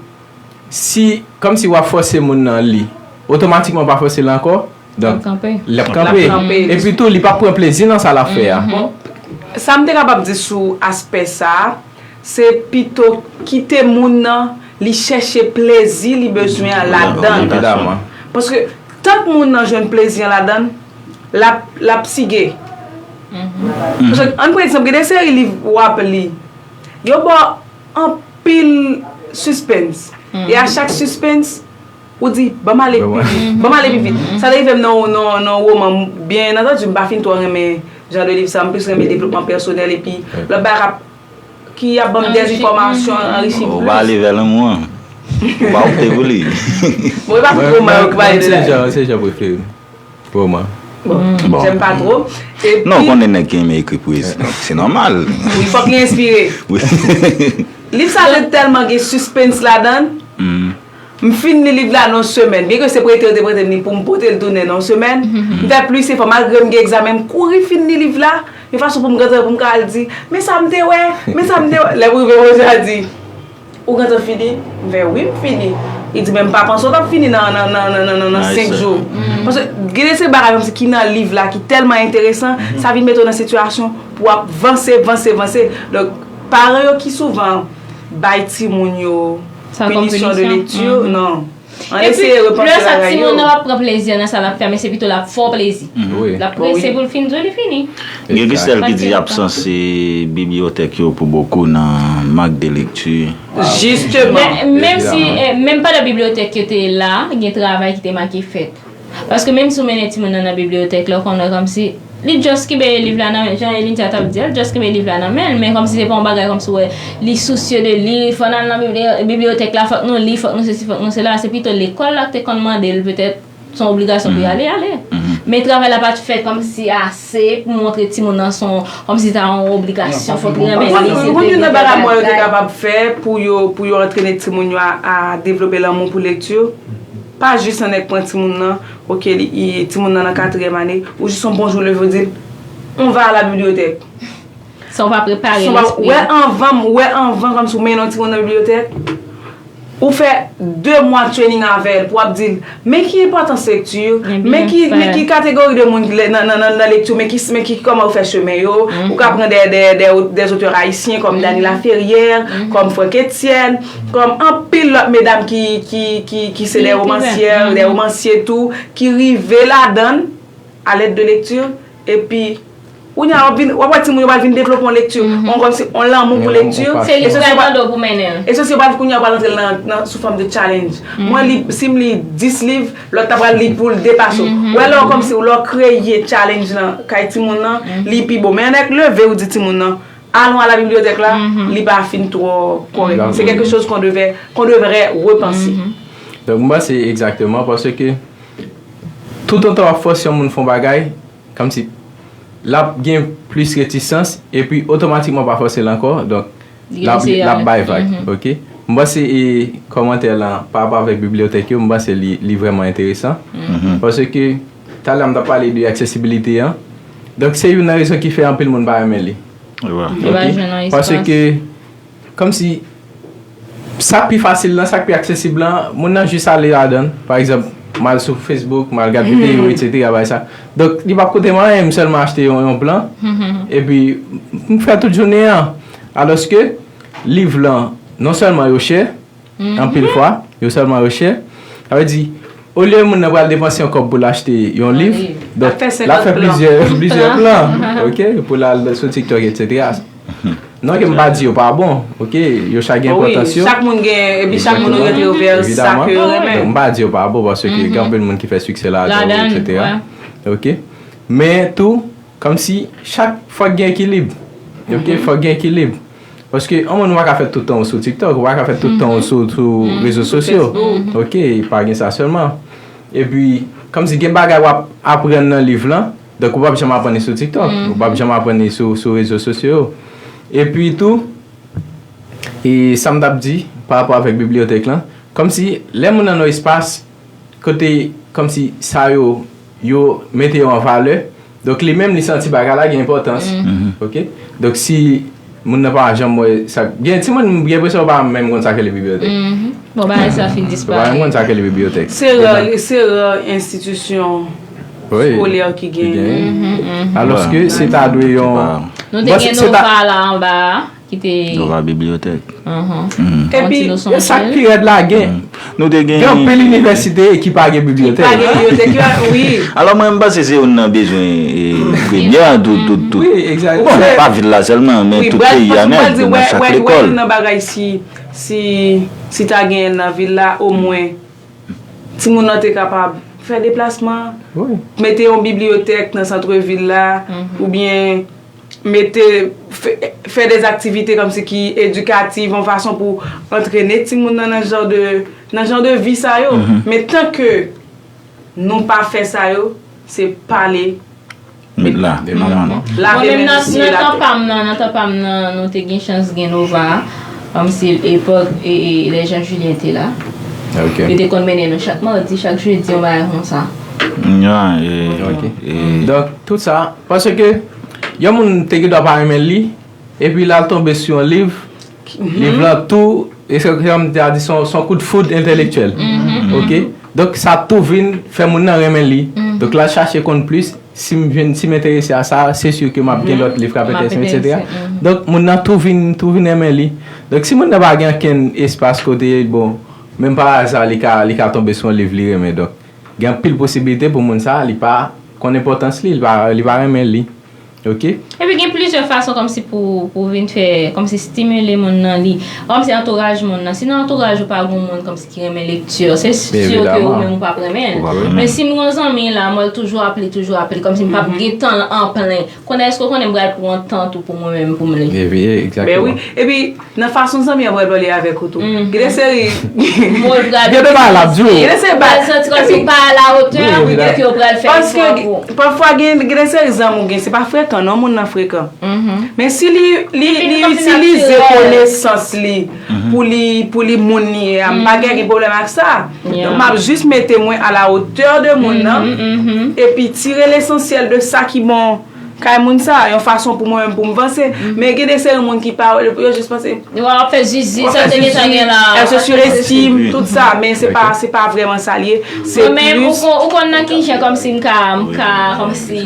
si, kòmsi w ap fòse moun nan li, otomatikman w pa fòse l ankò. Donk, L ap kanpe. L ap kanpe. L ap kanpe. Epi tou, li p ap pran plezi nan sa l ap fè a. Bon, sa m te kapab di sou aspè sa a, se pito kite moun nan li chèche plezi li bezwen an ladan l. Evidaman. Paske tank moun nan jwenn plezi an ladan l, l ap, l ap sige. Paske, ann pran egzanp, gen de seri liv w ap li, yo ba w anpil suspens. E a chak suspens, Ou di, "Ban m ale pi vit, ban m ale pi vit." Sa te rive m nan, nan, nan woman, byen antandi, m pa fin twò renmen jan de liv sa, m plis renmen devlopman pèsonèl epi lòt bagay k ap, ki ap ban m dèzenfòmasyon, anrichi m plis. Ou pa ale vè lanmou an. Ou pa opte pou li. Bon, e pa tout woman yo ki pale de la. Se jan, se jan prefere m. Woman. Bon, j'aime pas trop. Epi, non, ou konnen nèg ki renmen ekri pwezi, donk se nòmal. Wi, fòk li enspire. Wi. Liv sa te tèlman gen sispens ladan l. M fin li liv la nan yon semèn. Byen ke se prete yo te prete m li pou m pote l tounen nan yon semèn. M fè plis efò, malgre m gen egzamen, m kouri fin li liv la. Yon fason pou m rantre, pou m ka al di, "Men sa m te wè, men sa m te wè." Lè m rive, Roger a di, "Ou gentan fini?" M fè, "Wi, m fini." Li di, "Men m pa panse w t ap fini nan, nan, nan, nan, nan, nan, nan senk jou." Paske gen de se bagay kòmsi ki nan liv la, ki tèlman enteresan, sa vin mete w nan sitiyasyon pou w ap vanse, vanse, vanse. Donk, paran yo ki souvan bay timoun yo pinisyon de lekti, non. Ann eseye repanse bagay yo. Epi, lè sa timoun nan ap pran plezi nan sa l ap fè, men se pito l ap fè w plezi. L ap prese pou l fin di w li fini. Gen Christelle ki di absans bibliyotèk yo pou bokou nan mank de lekti. Jisteman. Men, menm si, eh, menm pandan bibliyotèk yo te la, gen travay ki te make fèt. Paske menm si w mennen timoun nan nan bibliyotèk la, ou konnen kòmsi li just kenbe liv la nan men, jan Elindia t ap di a, li just kenbe liv la nan men l, men kòmsi se pa yon bagay kòmsi w wè li sousye de li, fò n al nan bibli-, bibliyotèk la, fòk nou li, fòk nou sesi, fòk nou sela, se pito lekòl la ki te konn mande l petèt se yon obligasyon pou y ale, ale. Men travay la pa t fèt kòmsi ase pou montre timoun nan se yon, kòmsi se ta yon obligasyon, fòk li renmen li, se. Ou konn youn nan bagay mwen yo te kapab fè pou yo, pou yo antrene timoun yo a, a devlope lanmou pou lekti? Pa jis annik pran timoun nan, oke, li, i, timoun nan nan katriyèm ane, ou jis yon bon jou leve ou di l, "On va à la bibliothèque." San w pa prepare lespri. Wè anvan, wè anvan kòmsi w mennen yon timoun nan bibliyotèk, ou fè de mwa training avè l pou w ap di l, men ki enpòtans lekti, men ki, men ki kategori de moun ki nan, nan, nan, nan lekti, men ki, men ki kòman yo fè chemen yo, ou ka pran de, de, de, de zotè ayisyen kòm Dany Laferrière, kòm Franck Etienne, kòm anpil lòt medam ki, ki, ki, ki se de womansyè, de womansye tou, ki rive ladan l alèd de lekti, epi kounye a w ap vin, w ap wè timoun yo pral vin devlope yon lekti, yon kòmsi yon lanmou pou lekti. Se li ki pral mande w pou mennen l. E se si yo pral kounye a yo pral antre l nan, nan sou fòm de challenge. Mwen li, si m li dis liv, lòt la pral li pou l depase w. Wè lè w kòmsi lè w kreye challenge lan kay timoun nan, li pi bon. Men annik leve ou di timoun nan, "Allons à la bibliothèque" la, li pa fin twò kòrèk. Se quelque chose qu'on devait, qu'on devrait repenser. Donk, m panse egzakteman, paske toutotan w ap fòse yon moun fè yon bagay, kòmsi l ap gen plis retisans, epi otomatikman w pa fòse l ankò, donk, l ap, l ap bay vag, oke? M panse, e, kòmantè lan, pa rapò avèk bibliyotèk yo, m panse li, li vrèman enteresan, paske talè a m t ap pale de aksesibilite an, donk, se youn nan rezon ki fè anpil moun pa renmen li. Li pa jwenn nan espas. Paske, kòmsi, sa k pi fasil lan, sa k pi aksesib lan, moun nan jis ale ladan l. Pa egzanp, m al sou Facebook, m al gad videyo, etsetera, bagay sa. Donk, li p ap koute m anyen, m sèlman achte yon, yon plan, epi m fè tout jounen an. Alòske, liv lan, non sèlman yo chè, anpil fwa, yo sèlman yo chè. Sa vle di, olye moun nan pral depanse yon kòb pou l achte yon liv, donk, l ap fè plizyè, plizyè plan, oke, pou l al sou TikTok, etsetera. Non ke m pa di yo pa bon, oke, yo chak gen enpòtans yo. Chak moun gen, epi chak moun oryante yo vè sa ke yo renmen. Donk, m pa di yo pa bon, paske gen anpil moun ki fè siksè ladan yo, etsetera. Oke? Men tou, kòmsi chak, fòk gen ekilib. Oke? Fòk gen ekilib. Paske yon moun ou pa ka fè tout tan w sou TikTok, ou pa ka fè tout tan w sou, sou rezo sosyo. Oke? Pa gen sa sèlman. Epi, kòmsi gen bagay w ap aprann nan liv lan, donk ou p ap janm aprann li sou TikTok, ou p ap janm aprann li sou, sou rezo sosyo yo. Epi tou, e sa m t ap di pa rapò avèk bibliyotèk lan, kòmsi lè moun nan nan yon espas kote kòmsi sa yo, yo mete yo an valè, donk li menm li santi bagay la gen enpòtans. Oke? Donk si moun nan pa janm wè sa, gen timoun m gen enpresyon yo pa menm konn sa k rele bibliyotèk. Bon, bagay sa fin disparèt. Yo pa menm konn sa k rele bibliyotèk. Se rè, se rè enstitisyon eskolè ki genyen. Alòske se ta dwe yon. Nou te gen Nova la anba a, ki te Nova bibliyotèk. Epi, e sa k pi rèd la, gen, nou te gen gen anpil inivèsite ki pa gen bibliyotèk. Ki pa gen bibliyotèk, wi. Alò, mwen, m panse se youn nan bezwen, e, premyè, tout, tout, tout. Wi, egzakteman. Bon, pa vil la sèlman, men tout peyi a nèt, nan chak lekòl. Nan bagay si, si, si ta genyen nan vil la, omwen, Timoun nan te kapab fè deplasman, Wi. mete yon bibliyotèk nan sant vil la, oubyen mete, fè, fè de aktivite kòmsi ki edikatif, yon fason pou antrene timoun nan nan jan de, nan jan de vi sa yo. Men tan ke nou pa fè sa yo, se pale Met la, nòmalman. Lave Mwen menm men nan, nou siye nan tan latè. pa m nan, nan tan pa m nan, nou te gen chans gen Nova, kòmsi epòk e, e, lè Jean Julien te la. Ok. Yo te konn mennen nou chak madi, chak jedi, yon bagay konsa. Ya, e, Ok. e, Donk, tout sa, paske yon moun te gen dwa pa renmen li, epi l al tonbe sou yon liv, liv lan tou, e se kòm te a di, se yon, se yon kout foud entèlektyèl. Ok? Donk, sa tou vin fè moun nan renmen li. Donk, l al chache konn plis, si m jwenn, si m enterese a sa, se si ke m ap gen lòt liv k ap M ap enterese m, etsetera. enterese, mhm. Donk, moun nan tou vin, tou vin renmen li. Donk, si moun nan pa gen okenn espas kote, bon, menm pa aza, li ka, li ka tonbe sou yon liv li renmen. Donk, gen anpil posibilite pou moun sa, li pa konn enpòtans li, li pa, li pa renmen li. Ok? Epi gen plizyè fason kòmsi pou, pou vin fè, kòmsi stimile moun nan li. Kòmsi antouraj moun nan. Si nan antouraj ou pa gen moun kòmsi ki renmen lekti, se si ke ou Evidaman. Menm ou p ap renmen l. Ou p ap renmen. Men si m gen yon zanmi la, mwen toujou ap li, toujou ap li. Kòmsi m p ap gen tan an plen. Konnen èske w konnen m pral pran tan tou pou mwen menm pou m li. Epi, Ben egzakteman. Wi. Epi, nan fason zanmi an pral pale avèk ou tou. Gen de seri. Mwen pral Gen de bagay l ap di w. Gen de seri Ou pral santi kòmsi ou pa a la otè Wi, wi, de ke yo pral fè Paske efò pou ou. Pafwa gen, gen de seri zanmi ou gen, se pa frekan non, moun nan frekan. Men si li, li, Epi li kòmsi itilize natirèl. Konesans li pou li, pou li moun li ye a, m pa gen, gen pwoblèm ak sa. Yeah. Donk, m ap jis mete mwen a la otè de moun nan, epi tire lesansyèl de sa ki bon kay moun sa, yon fason pou mwen menm pou m vanse. Men gen de seri moun ki pa, yo jis panse, Yo ap fè zizi, sa te gentan gen la. Elle se surestime, tout sa, men se pa, se pa vrèman sa l ye. Se Mwen menm, ou plis kon- ou konn nan ki jan kòmsi m ka, m ka, kòmsi.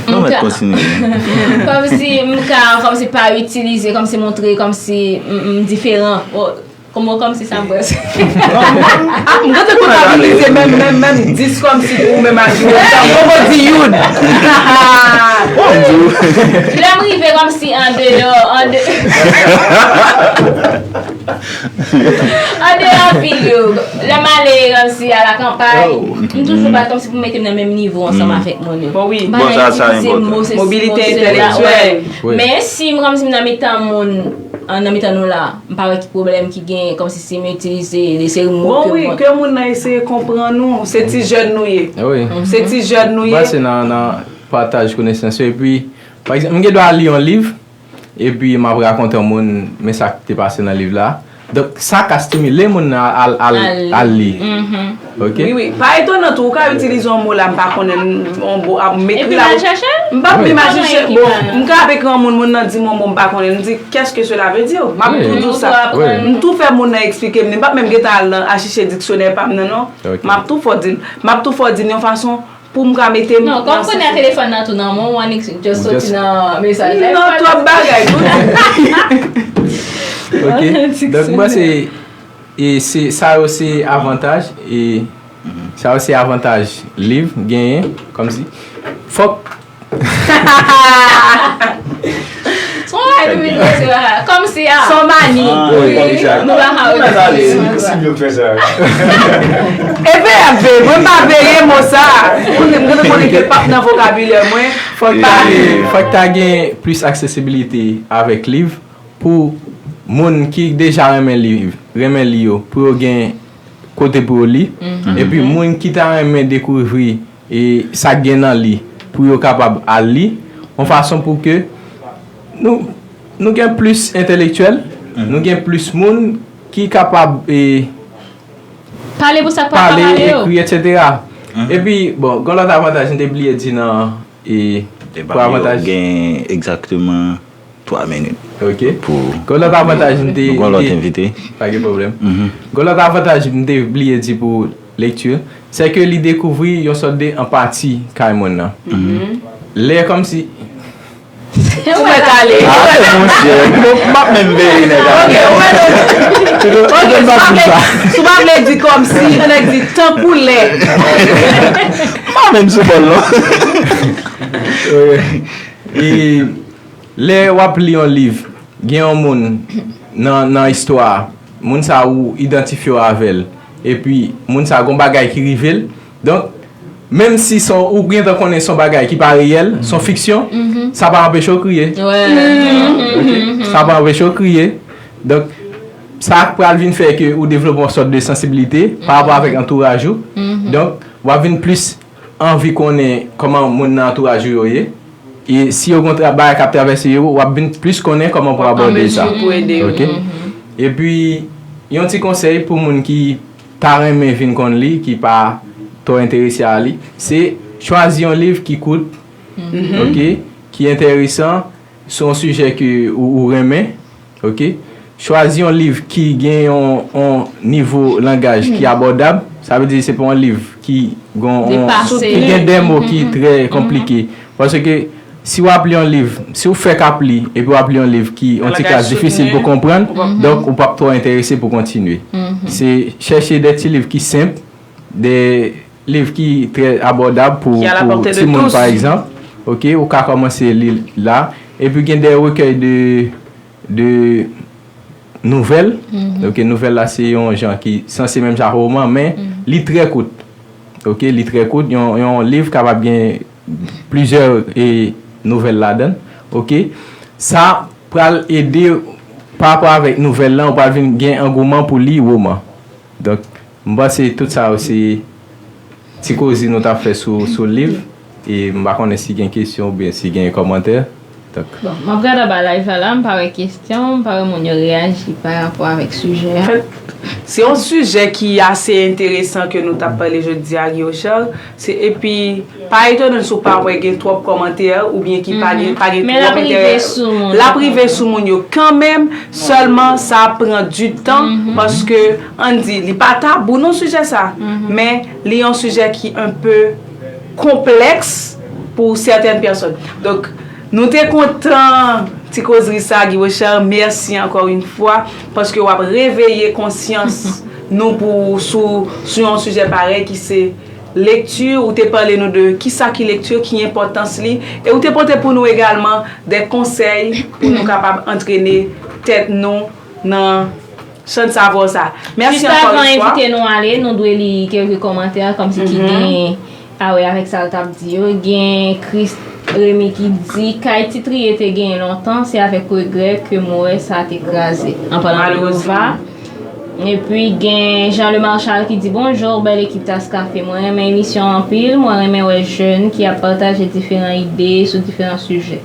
Non, mèt kontinye. Kòmsi m ka, kòmsi pa itilize, kòmsi montre, kòmsi m, m diferan. O, kòman, kòmsi sa m panse. Ah, m gentan kontabilize menm, menm, menm dis kòmsi pou ou menm ak Joel. Sa m poko di youn. Lè m rive kòmsi andeyò, ande. Andeyò vil yo, lè m ale kòmsi a la kanpay, m toujou bat kòmsi pou m mete m nan menm nivo ansanm avèk moun yo. Bon, wi. M pa Bon, nan sa, sa itilize enpòtan. mo sesi, Mobilite mo sela, entèlektyèl. Wi. Men si m kòmsi m nan mitan moun, an, nan mitan nou la, m pa wè ki pwoblèm ki gen, kòmsi si m itilize de seri mo Bon, ke wi, mwen. Ke moun nan eseye konprann nou. Se ti jèn nou ye. Wi. Se ti jèn nou M ye. panse nan, nan pataj konesans yo. Epi, pa egzanp, m gen dwa li yon liv, epi m ap rakonte yon moun, men sa k te pase nan liv la. Donk, sa ka stimile moun nan al, al, Al li. al li. Ok? Wi, wi. Pa etonan tou, ou ka itilize yon mo la, m pa konnen, yon mo, ap m Epi ekri m la. al chèche l. M pa, m Wi. imajine, Konnen ki bon, pa la. M ka ap ekri yon moun, moun nan di m yon mo m pa konnen. M di, qu'est-ce que cela veut dire? M ap Wi. tou di w Ou sa. tou aprann. M tou fè moun nan eksplike m li. M p ap menm gentan al nan achiche diksyonè pa m nan, non. Ok. M ap tou fò di l. M ap tou fò di l yon fason pou m ka mete m Non, kòm konnen telefòn nan tou nan men w, annik just soti nan mesaj la. Non, twòp bagay, tou. Ok? Donk, mwen se, e se, sa yo se avantaj, e sa yo se avantaj liv genyen, kòmsi. Fòk Son règ ki se la. Kòmsi a. Son mani. Wi, nou pa ka retire. Si m yo fè sa. E veye ap veye, mwen pa veye mo sa. Konnen, mwen konnen ke p ap nan vokabilè mwen. Fòk ta gen, fòk ta gen plis aksesibilite avèk liv pou moun ki deja renmen liv, renmen li yo, pou yo gen kote pou yo li. Epi moun ki ta renmen dekouvri e sa k gen nan li pou yo kapab al li, yon fason pou ke nou, nou gen plis entèlektyèl, nou gen plis moun ki kapab e, Pale pou sa k pa pale, pale yo. Ekri, etsetera. Epi, bon, gen lòt avantaj m te bliye di nan e, E pou pa yo avantaj. Gen egzakteman twa minit. Ok. Pou Gen lòt avantaj m te. Nou gen lòt te- envite. Pa gen pwoblèm. Mhm. Gen lòt avantaj m te bliye di pou lekti, se ke li dekouvri yon sòt de anpati kay moun nan. Lè kòmsi. Ou mèt ale. Arete, monchè. Bon, m ap menm veye nèg la. Ok, ou mèt. Ok, si w pa vle, si w pa vle di kòmsi, yon nèg di tankou lè. M pa menm sou bòl, non. E lè w ap li yon liv, gen yon moun nan, nan istwa a, moun sa ou idantifye w avè l, epi moun sa gon bagay ki rive l. Donk, menm si son, ou gentan konnen son bagay ki pa reyèl, son fiksyon, sa pa anpeche w kriye. Ok? Sa pa anpeche w kriye. Donk, sa pral vin fè ke ou devlope yon sòt de sansibilite pa rapò avèk antouraj ou. Donk, w ap vin plis anvi konnen kòman moun nan antouraj ou yo ye. E si yo gon tra- bagay k ap travèse yo, w ap vin plis konnen kòman pou abòde sa. Ok? Epi, yon ti konsèy pou moun ki ta renmen vin konn li, ki pa twò enterese a li, se chwazi yon liv ki kout, ok, ki enteresan, sou yon sijè ke ou, ou renmen, ok? Chwazi yon liv ki gen yon, yon nivo langaj ki abòdab. Sa vle di se pa yon liv ki gon, ki gen de mo ki trè konplike. Paske si w ap li yon liv, si w fèk ap li, epi w ap li yon liv ki yon ti kras difisil pou konprann, donk ou p ap twò enterese pou kontinye. Se chèche de ti liv ki senp, de liv ki trè abòdab pou, pou timoun, pa egzanp. Ok, ou ka kòmanse li la. Epi gen de rekèy de, de nouvèl. Ok, nouvèl la se yon jan ki sanse menm jan ak woman, men li trè kout. Ok, li trè kout. Yon, yon liv kapab gen plizyè e, nouvèl ladan l. Ok, sa pral ede pa rapò avèk nouvèl lan, ou pral vin gen angouman pou li woman. Donk, m panse tout sa yo se ti koze nou t ap fè sou, sou liv. E m pa konnen si gen kesyon oubyen si gen kòmantè. Donk, bon, m ap gade anba live la, la, m pa wè kesyon, m pa wè moun yo reyaji pa rapò avèk sijè a. Anfèt, se yon sijè ki ase enteresan ke nou t ap pale jodi a, Guy Rochard. Se, epi, pa etone n si w pa wè gen twòp kòmantè oubyen ki pa gen, pa gen twòp enterè. L ap rive sou moun yo kanmenm, sèlman sa ap pran di tan, paske, ann di, li pa tabou non sijè sa, men li yon sijè ki enpe konplèks pou sètèn pèsòn. Donk, nou te kontan ti kozri sa, Guy Rochard, mèsi ankò yon fwa, paske w ap reveye konsyans nou pou, sou, sou yon sijè parèy ki se lekti. Ou te pale nou de kisa ki lekti, ki enpòtans li, e ou te pote pou nou egalman de konsèy pou nou kapab antrene tèt nou nan chan savwa sa. Mèsi ankò yon fwa. Jis avan envite nou ale, nou dwe li kèlke kòmantè kòmsi ki gen a wè avèk sa l t ap di yo. Gen Chris Remy ki di, kay Titriye te genyen lontan, se avèk regrè ke m wè sa te kraze. An palan de Nova. Epi gen Jean Le Marchal ki di, bonjou, bèl ekip Tas Kafe. Mwen renmen emisyon an anpil, mwen renmen wè jèn ki ap pataje diferan ide sou diferan sijè.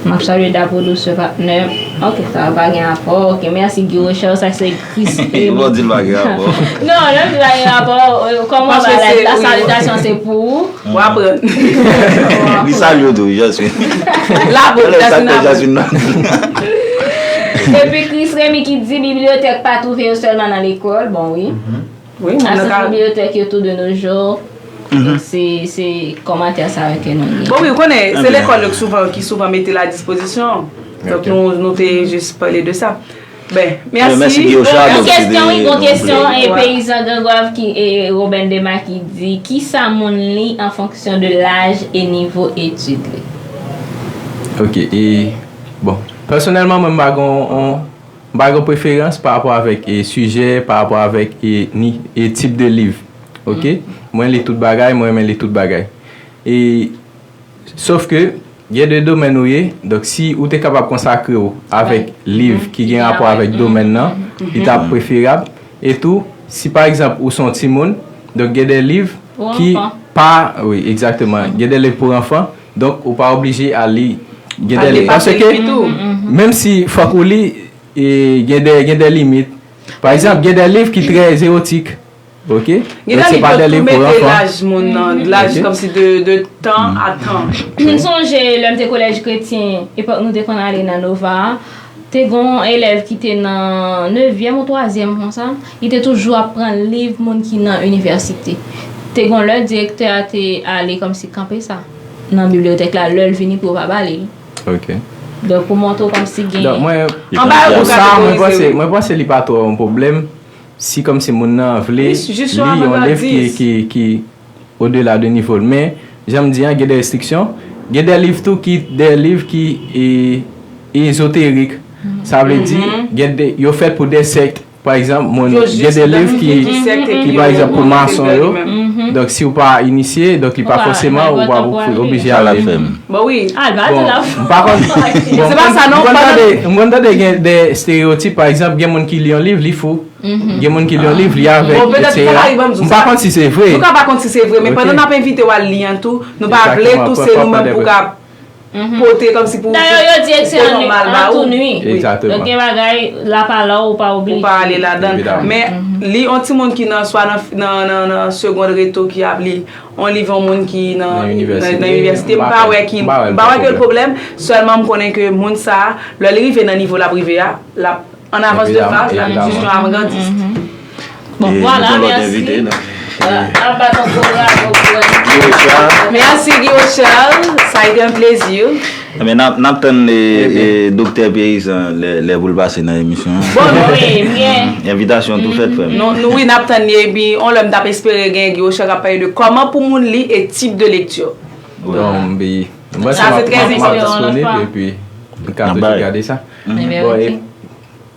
M ap salye Dapo Dousè, patnè. Ok, sa pa gen rapò. Ok, mèsi Guy Rochard, sa se Chris Remy. Bon, di l pa gen rapò. Non, lè m di pa gen rapò, kòman ba la, la salitasyon se pou ou. W aprann. Li salye w tou, Jasmine. L ap pran Jasmine nan. Epi Chris Remy ki di, bibliyotèk pa twouve yo sèlman nan lekòl. Bon, wi. Wi, moun nan ka. Asans bibliyotèk yo tou de nos jours. Se, se kòmantè sa yo ke nou gen. Bon, wi, ou konnen, se lekòl yo ki souvan, ki souvan mete l a dispozisyon. Donk, nou, nou te jis pale de sa. Ben, mèsi. Mèsi, Guy Rochard. Gon kesyon, wi, gon kesyon, e peyizan Grangwav ki, e Roben Dema ki di, kisa moun li an fonksyon de laj e nivo etid li? Ok, e, bon, pèsonèlman, mwen, m pa gon, on, m pa gon preferans pa rapò avèk, e, sijè, pa rapò avèk, e, ni, e, tip de liv. Ok? Mwen li tout bagay, mwen renmen li tout bagay. E, sof ke, gen de domèn ou ye, donk si ou te kapab konsakre w avèk liv ki gen rapò avèk domèn nan, li t ap preferab. E tou, si pa egzanp ou se yon timoun, donk gen de liv ki pa, wi, egzakteman, gen de liv pou anfan, donk ou pa oblije al li, gen de liv, paske menm si fòk ou li, e, gen de, gen de limit. Pa egzanp, gen de liv ki trè ewotik. Ok? Gen de liv yo tou mete laj moun nan, laj kòmsi de, de tan a tan. M sonje lè m te kolèj kretyen, epòk nou te konn ale nan Nova a, te gon elèv ki te nan nevyèm ou twazyèm konsa, li te toujou ap pran liv moun ki nan inivèsite. Te gon lè direktè a te ale kòmsi kanpe sa nan bibliyotèk la, lè l vini pou yo pa ba li l. Ok. Donk, pou montre w kòmsi gen. Donk, mwen, pou sa, mwen panse, mwen panse li pa twò yon pwoblèm. Si kòmsi moun nan vle li yon liv ki, ki, ki odela de nivo l. Men, jan m di an, gen de restriksyon. Gen de liv tou ki, de liv ki, e, ezoterik. Sa vle di, gen de, yo fèt pou de sèkt. Pa egzanp, moun, gen de liv ki, ki pa egzanp pou mason yo. Donk, si w pa inisye, donk li pa fòseman, ou pa oblije al li. Bon, wi. Bon, m pa konn, bon, m konn tande, m konn tande gen de estereyotip, pa egzanp, gen moun ki li yon liv, li fou. Gen moun ki li yon liv, li avèg, etsetera. M pa konn si se vre. Nou ka pa konn si se vre, men pandan n ap envite w al li an tou, nou pa vle tou se nou menm pou ka pote kòmsi pou. Dayè, yo di eksè an nwi. Egzakteman. Donk, gen bagay, l ap alò, ou pa oblije. Ou pa ale ladan l. Men, li yon timoun ki nan, swa nan, nan, nan, nan segond reto ki ap li yon liv yon moun ki nan, nan inivèsite, m pa wè ki, m pa wè ke l pwoblèm. Sèlman, m konnen ke moun sa a, lè li rive nan nivo l ap rive a, l ap an avans de faz, la diskusyon avan grandis. Bon, vwala, mèsi. Ap bat yon gwo bravo pou Guy Rochard. Merci, Guy Rochard. Ça a été un plaisir. Ebyen, n ap, n ap tann e, e, Doktè Pierre Yves lè, lè pou l pase nan emisyon an. Bon, wi, byen. Envitasyon tou fèt, frè m. Nou, nou, wi, n ap tann li, epi, on lè m t ap espere gen Guy Rochard k ap pale de kòman pou moun li e tip de lekti. Bon, bi, mwen, se m ap, m ap disponib, epi m ka toujou gade sa. Bon, e,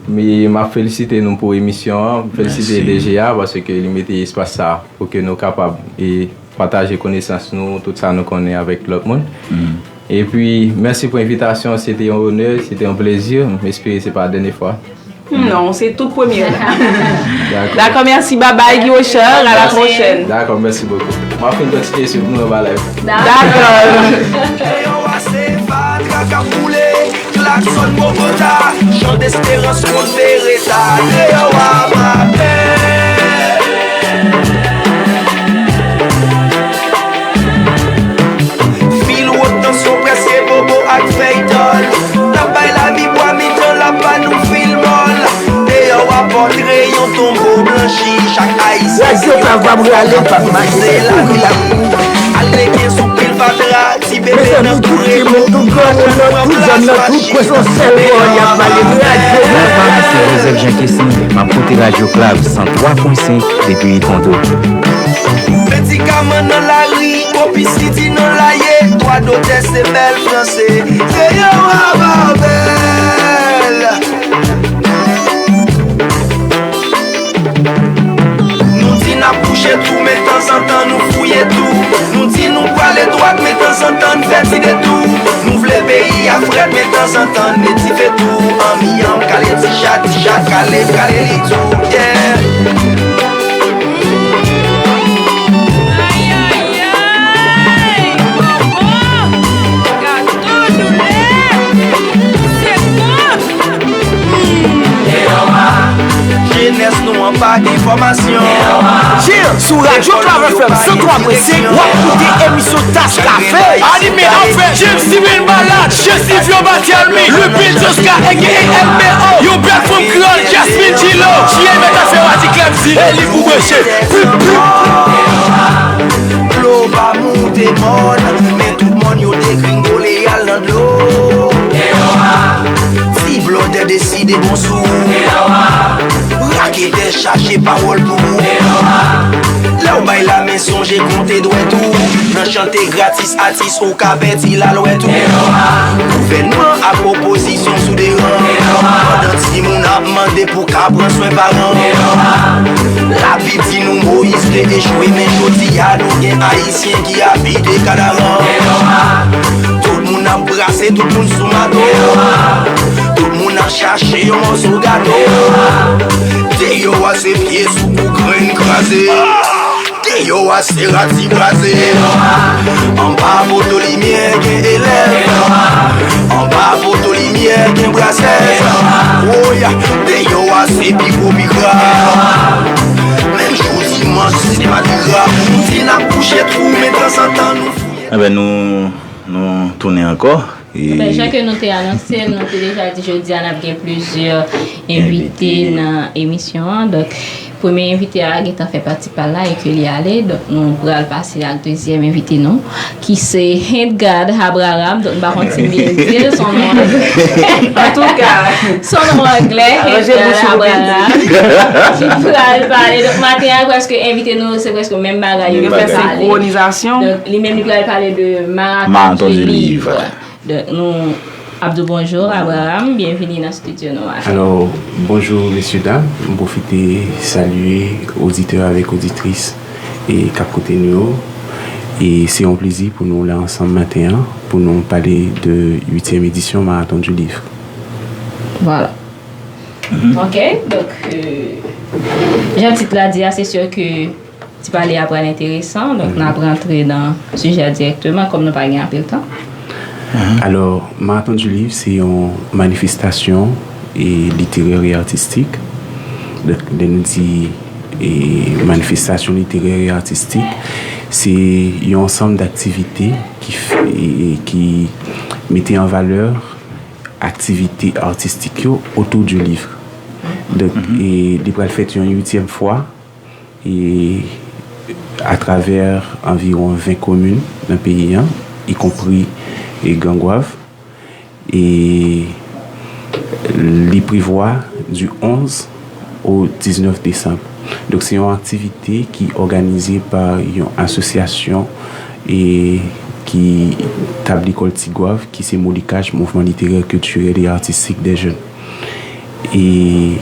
Mi, m ap felisite nou pou emisyon an, m felisite D G a, paske li mete espas sa pou ke nou kapab, e, pataje konesans nou, tout sa nou konnen avèk lòt moun. Epi, mèsi pou envitasyon, se te yon onè, se te yon plezi, m espere se pa dènye fwa. Non, se tout premye la. Dakò. Dakò, mèsi, babay, Guy Rochard, à la prochaine. Dakò, mèsi bokou. M ap fin kontinye swiv nou anba live. Dakò. Dakò. Yo ase fatra k ap boule. Klaksòn Bogota, Jan Desperans kont Bereta, deyò a pa bèl. Fil wot tansyon prèske bobo ak fèy tòl. N ap bay lavi bwa mitan, l ap ba nou fil mòl. Deyò a pòtre yon tonbo blanchi, chak Ayisyen ki yo konprann k ap koutize lavi. Ale gen sou pil fatra. Mezanmi, tout timoun, tout granmoun nan tout zòn nan, tout kwen, se yon sèl pawòl y ap pale, radyo. Mwen se Joseph Jean Kessy, m ap koute Radyo Klav san twa pwen senk depi Ipondo. Medikaman nan lari, konpisidi nan laye, dwa dotè se bèl franse, deyò a pa bèl. Nou di n ap bouche twou, men tanzantan nou fouye tou. Nou di nou prale dwat, men tanzantan n fè ti detou. Nou vle peyi a frèt, men tanzantan n met dife tou. Anmyanm, kale ti chat, ti chat, kale, kale li tou, yeah. Ayayay, bobo, gato doulè, se bon. Jenès nou an pa gen fòmasyon. Yeah, sou Radyo Klav F M san twa pwen senk, w ap koute emisyon Tas Kafe. Anime avèk James Steven Ballard, Jesse Vio Barthelmy, Lupin Josca, A K A L B O, yon bèl fanm kreyòl, Jasmine Gillot, J M Mèt Afè Wadi Klèbzi, e li pou branche. Pip, pip. Dlo pa moute mòn, men tout mòn yo degringole al nan dlo. Ti blòdè deside bon sou. Raketè chache pawòl pou ou. Lè w bay lamen, sonje konte dwèt ou. Nan chante gratis, atis ou ka pèdi lalwèt ou. Gouvènman ak opozisyon sou de ran. Pandan timoun ap mande pou ka pran swen paran. Labib di nou Moyiz te echwe, men jodi a nou gen Ayisyen ki abite Kanaran. Tout moun ap brase, tout moun sou mato. Tout moun ap chache yon mòso gato. Deyò a se pye sou kou grenn kraze. Deyò a se rati braze. Anba poto limyè gen elèv. Anba poto limyè gen brasè. Woy, deyò a se pi gwo pi gra. Menm jou dimanch se madi gra. Nou di n ap bouche twou, men tanzantan nou fouye. Enben, nou, nou tounen ankò. Enben, jan ke nou te anonse l, nou te deja di jodi a n ap gen plizyè envite nan emisyon an. Donk, premye envite a gentan fè pati pa l la e ke li ale. Donk, nou pral pase ak dezyèm envite nou, ki se Hand God Abraham. Donk, m pa konn si m byen di l, son non anglè. Antouka, son non anglè, Hand God Abraham, ki pral pale. Donk, maten an, prèske envite nou, se prèske menm bagay yo pral pale. Donk, li menm, li pral pale de maraton du livre. Donk, nou, Abdou, bonjou. Abraham, byenvini nan estidyo nou a. Alò, bonjou, mesye dam. M pwofite salye oditè avèk oditris e k ap koute nou yo. E se yon plezi pou nou la ansanm maten an, pou nou pale de uityèm edisyon Marathon du Livre. Vwala. Ok, donk, euh, jan tit la di a, se si ke ti pale a pral enteresan, donk n ap rantre nan sijè a dirèkteman, kòm nou pa gen anpil tan. Alò, Marathon du Livre, se yon manifestasyon e literè e atistik. Donk, lè nou di e manifestasyon literè e atistik, se yon ansanm daktivite ki, f- e- e ki mete an valè aktivite atistik yo autour du livre. Donk, e li pral fèt yon uityèm fwa e atravè anviwon ven komin nan peyi an, ikonpri e Gran Gwav. E li prevwa du onze au diznèf desanm. Donk, se yon aktivite ki òganize pa yon asosyasyon e ki tab lekòl Ti Gwav, ki se Molikaj, Mouvement Littéraire, Culturel et Artistique des Jeunes. E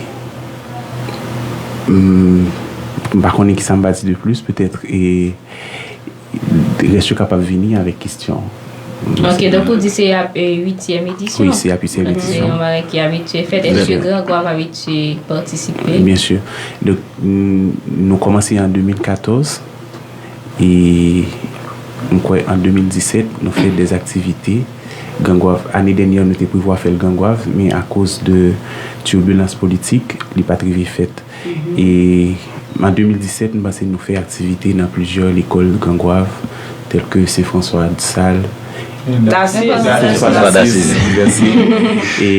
m m pa konnen ki sa m va di de plis, petèt, e rès yo kapab vini avèk kesyon. Ok, donk ou di se ap, e, uityèm edisyon? Wi, se ap uityèm edisyon. Donk se yon bagay ki abitye fèt. Èske Gran Gwav abitye patisipe? Byen si. Donk, n- nou kòmanse an de mil katòz e m kwè an de mil disèt, nou fè dè aktivite Gran Gwav. Ane dènyè, nou te prevwa fè l Gran Gwav, men akoz de tibilans politik, li pa t rive fèt. E an de mil disèt, m panse nou fè aktivite nan plizyè lekòl Gran Gwav, tèl ke Sen Franswa de Sal. Dasiz. Sen Franswa Dasiz. Mèsi. E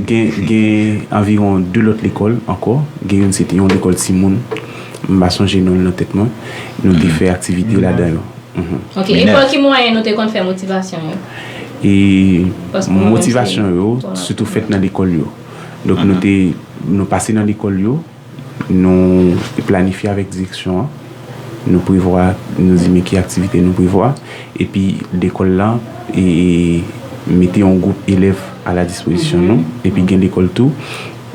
gen, gen anviwon de lòt lekòl ankò. Gen youn, se te yon lekòl timoun. M pa sonje non l nan tèt mwen. Nou te fè aktivite ladan yo. Mhm. Ok, e pa ki mwayen nou te konn fè motivasyon yo? E motivasyon yo, sitou fèt nan lekòl yo. Donk, nou te, nou pase nan lekòl yo, nou planifye avèk direksyon an, nou prevwa, nou di men ki aktivite nou prevwa, epi lekòl la e, e mete yon gwoup elèv a la dispozisyon nou, epi gen lekòl tou,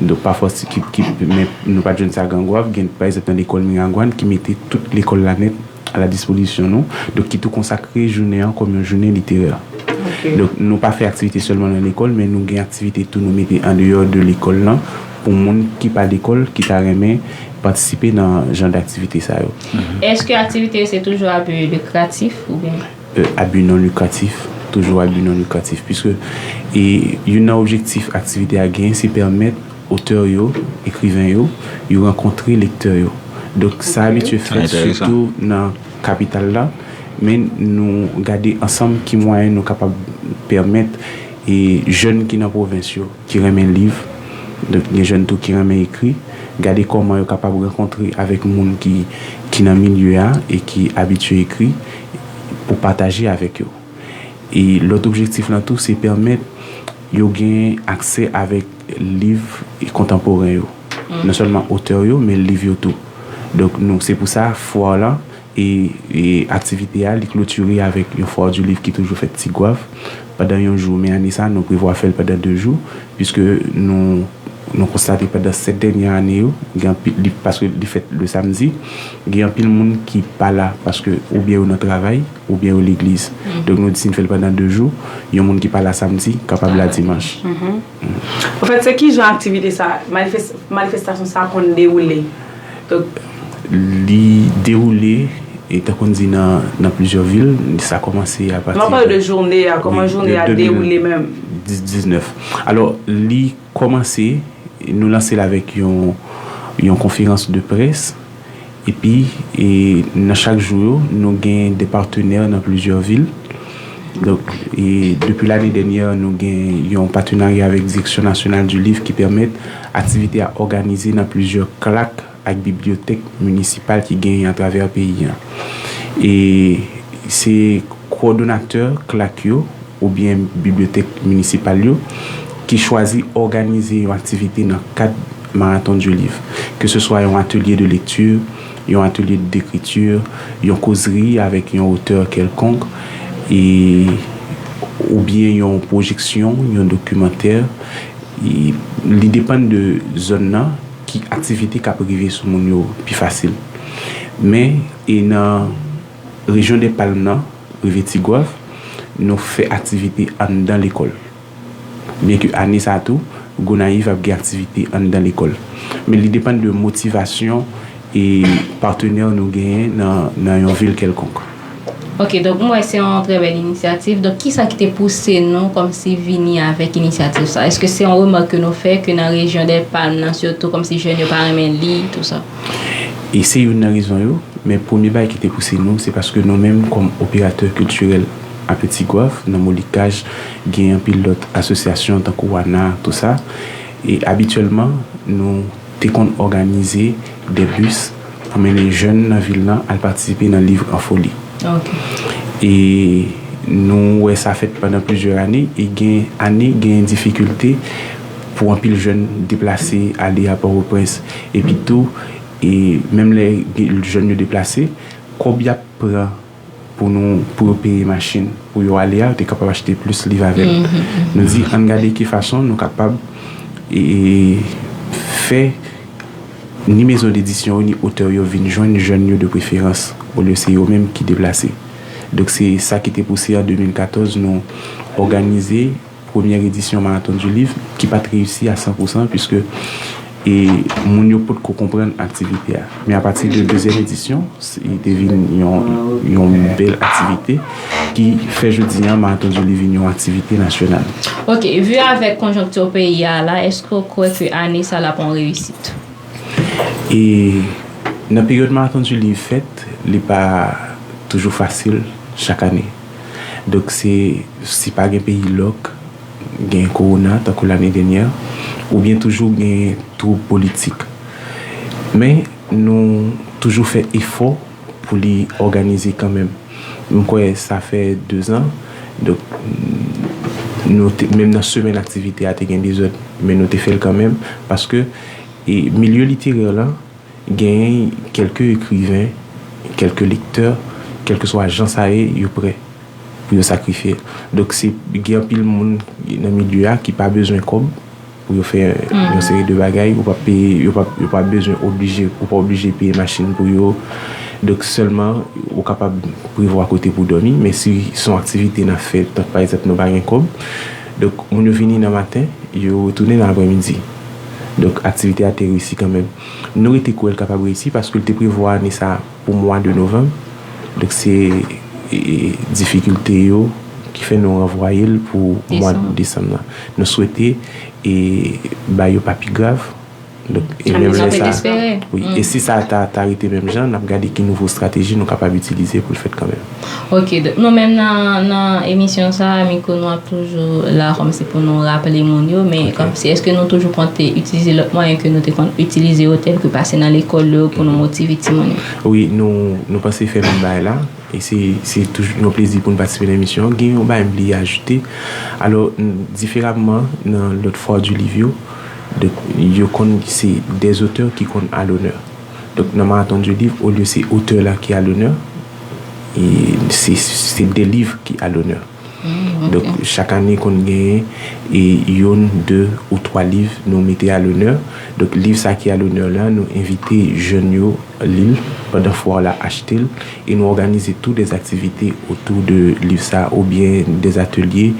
donk pafwa ki, ki, men nou pa t jwenn sa Gran Gwav, gen pa egzanp nan lekòl Miragwàn ki mete tout lekòl la nèt a la dispozisyon nou, donk ki tou konsakre jounen an kòm yon jounen literè. Ok. Donk, nou pa fè aktivite sèlman nan lekòl, men nou gen aktivite tou nou mete andeyò de lekòl lan pou moun ki pa lekòl, ki ta renmen patisipe nan jan daktivite sa yo. Èske aktivite yo se toujou a bi likratif oubyen? Euh, a bi non likratif, toujou a bi non likratif, piske e youn nan objektif aktivite a genyen, se pèmèt otè yo, ekriven yo, yo rankontre lektè yo. Donk, sa abitye fèt sitou nan kapital la, men nou gade ansanm ki mwayen nou kapab pèmèt e jèn ki nan pwovens yo, ki renmen liv, donk gen jèn tou ki renmen ekri, gade kòman yo kapab rankontre avèk moun ki, ki nan milye a e ki abitye ekri pou pataje avèk yo. E lòt objektif lan tou, se pèmèt yo gen aksè avèk liv kontanporen yo. Non sèlman otè yo, men liv yo tou. Donk, nou, se pou sa, fwa la e, e aktivite a, li klotire avèk yon fwa di liv ki toujou fèt Ti Gwav pandan yon jou. Men ane sa, nou prevwa fè l pandan de jou, piske nou, nou konstate pandan sèt dènyè ane yo, gen anpil, li, paske li fèt le samdi, gen anpil moun ki pa la paske oubyen yo nan travay, oubyen yo legliz. Donk, nou di si n fè l pandan de jou, yon moun ki pa la samdi kapab la dimanch. Anfèt, se ki jan aktivite sa, manifes- manifestasyon sa konn dewoule? Donk, li dewoule, e tankou n di, nan, nan plizyè vil, sa kòmanse apati. Nou pale de jounen an, kòman jounen an dewoule menm? Dis- diznèf. Alò, li kòmanse, nou lanse l avèk yon, yon konferans de près, epi e, nan chak jou yo, nou gen de patnè nan plizyè vil. Donk, e, depi lane dènyè, nou gen yon patenarya avèk Direksyon Nasyonal di Liv ki pèmèt aktivite a òganize nan plizyè klak ak bibliyotèk minisipal ki genyen atravè peyi an. E se kowòdonatè klak yo oubyen bibliyotèk minisipal yo ki chwazi òganize yon aktivite nan kad Marathon du Livre, ke se swa yon atelye de lekti, yon atelye de dekriti, yon kozri avèk yon otè kèlkonk, e oubyen yon pwojeksyon, yon dokimantè. E li depann de zòn nan, ki aktivite k ap rive sou moun yo pi fasil. Men, e nan rejyon dè Palm nan, rive Tigwav, nou fè aktivite anndan lekòl. Byenke ane sa a tou, Gonayiv ap gen aktivite anndan lekòl. Men li depann de motivasyon e patenè nou genyen nan, nan yon vil kèlkonk. Ok, donk mwen wè se yon trè bèl inisyativ. Donk kisa ki te pouse nou kòmsi vini avèk inisyativ sa? Èske se yon remake nou fè ke nan rejyon dè Palm nan sitou kòmsi jèn yo pa renmen li, tou sa? E se youn nan rezon yo, men premye bagay ki te pouse nou, se paske nou menm kòm operatè kiltirèl a Ti Gwav, nan Molikaj, gen anpil lòt asosyasyon tankou Wana, tou sa. E abityèlman, nou te konn òganize de bis pou mennen jèn nan vil lan al patisipe nan Livres en Folie. Ok. E nou wè sa fèt pandan plizyè ane, e gen ane, gen difikilte pou anpil jèn deplase, ale a Pòtoprens. Epi tou, e menm lè gen, jèn yo deplase, kòb y ap pran pou nou, pou yo peye machin, pou yo ale a, yo te kapab achte plis liv avè l. Nou di, ann gade ki fason nou kapab, e, fè ni mezon dedisyon yo, ni otè yo vin jwenn jèn yo de preferans, olye se yo menm ki deplase. Donk, se sa ki te pouse an de mil katòz, nou òganize premyè edisyon Marathon du Livre, ki pa t reyisi a san pou san, piske, e, moun yo potko konprann aktivite a. Men apati de dezyèm edisyon, se, li te vin yon, yon bèl aktivite ki fè jodi a Marathon du Livre vin yon aktivite nasyonal. Ok, vu avèk konjonkti peyi a la, èske w kwè ke ane sa la ap yon reyisit? E nan peryòd Marathon du Livre fèt, li pa toujou fasil chak ane. Donk, se, si pa gen peyi lòk, gen kowona, tankou lane dènyè, oubyen toujou gen twoub politik. Men, nou toujou fè efò pou li òganize kanmenm. M kwè sa fè dezan. Donk, nou te, menm nan semèn aktivite a te gen dezòd, men nou te fè l kanmenm, paske, e, milye literè lan, genyen kèlke ekriven, kèlke lektè, kèlkeswa jan sa ye, yo prè pou yo sakrifye. Donk, se, gen anpil moun nan milye a ki pa bezwen kòb pou yo fè yon seri de bagay. Ou pa peye, yo pa, yo pa bezwen oblije, ou pa oblije peye machin pou yo. Donk, sèlman, ou kapab prevwa kote pou dòmi, men si se yon aktivite n ap fè, tank pa egzanp, nou pa gen kòb, donk, moun yo vini nan maten, yo retounen nan aprèmidi. Donk, aktivite a te reyisi kanmenm. Nou rete kwè l kapab reyisi paske l te prevwa ane sa a pou mwa de novanm. Donk, se, e, difikilte yo ki fè nou ranvwaye l pou mwa desanm nan. Nou swete, e, bagay yo pa pi grav. Donk, e menm lè sa, wi, e si sa ta, ta rete menm jan, n ap gade ki nouvo estrateji nou kapab itilize pou l fèt kanmenm. Ok, donk nou menm nan, nan emisyon sa a, mikwo nou ap toujou la kòmsi pou nou raple moun yo, men kòmsi, èske nou toujou konte itilize lòt mwayen ke nou te konn itilize yo, tèl ke pase nan lekòl yo pou nou motive timoun yo? Wi, nou, nou panse fè menm bagay la. E se, se toujou yon plezi pou n patisipe nan emisyon an. Gen yon bagay m bliye ajoute. Alò, diferaman nan lòt Foire du Livre yo, donk, yo konn se de zotè ki konn a lonè. Donk, nan Marathon du Livre, olye se otè la ki a lonè, e se, se de liv ki a lonè. Donk, chak ane konn genyen, e, youn, de ou twa liv nou mete a lonè. Donk, liv sa ki a lonè la, nou envite jèn yo li l pandan fwa la, achte l, e nou òganize tou de aktivite otou de liv sa, oubyen de atelye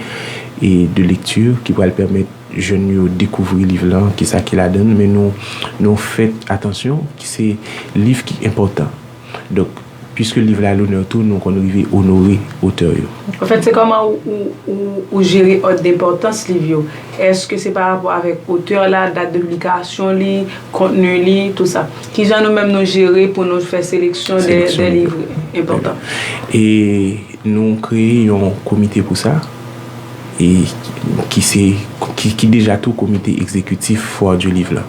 e de lekti ki pral pèmèt jèn yo dekouvri liv lan, kisa ki ladan l, men nou, nou fè atansyon ki se liv ki enpòtan. Donk, piske liv la a lonè tou, nou konn rive onore otè yo. Anfèt, se kòman ou, ou, ou, ou jere òd denpòtans liv yo? Èske se pa rapò avèk otè la, dat de piblikasyon li, kontni li, tou sa? Kijan nou menm nou jere pou nou fè seleksyon de, de liv enpòtan? E nou kreye yon komite pou sa, e ki se, ki, ki deja tou komite egzekitif Foire du Livre la.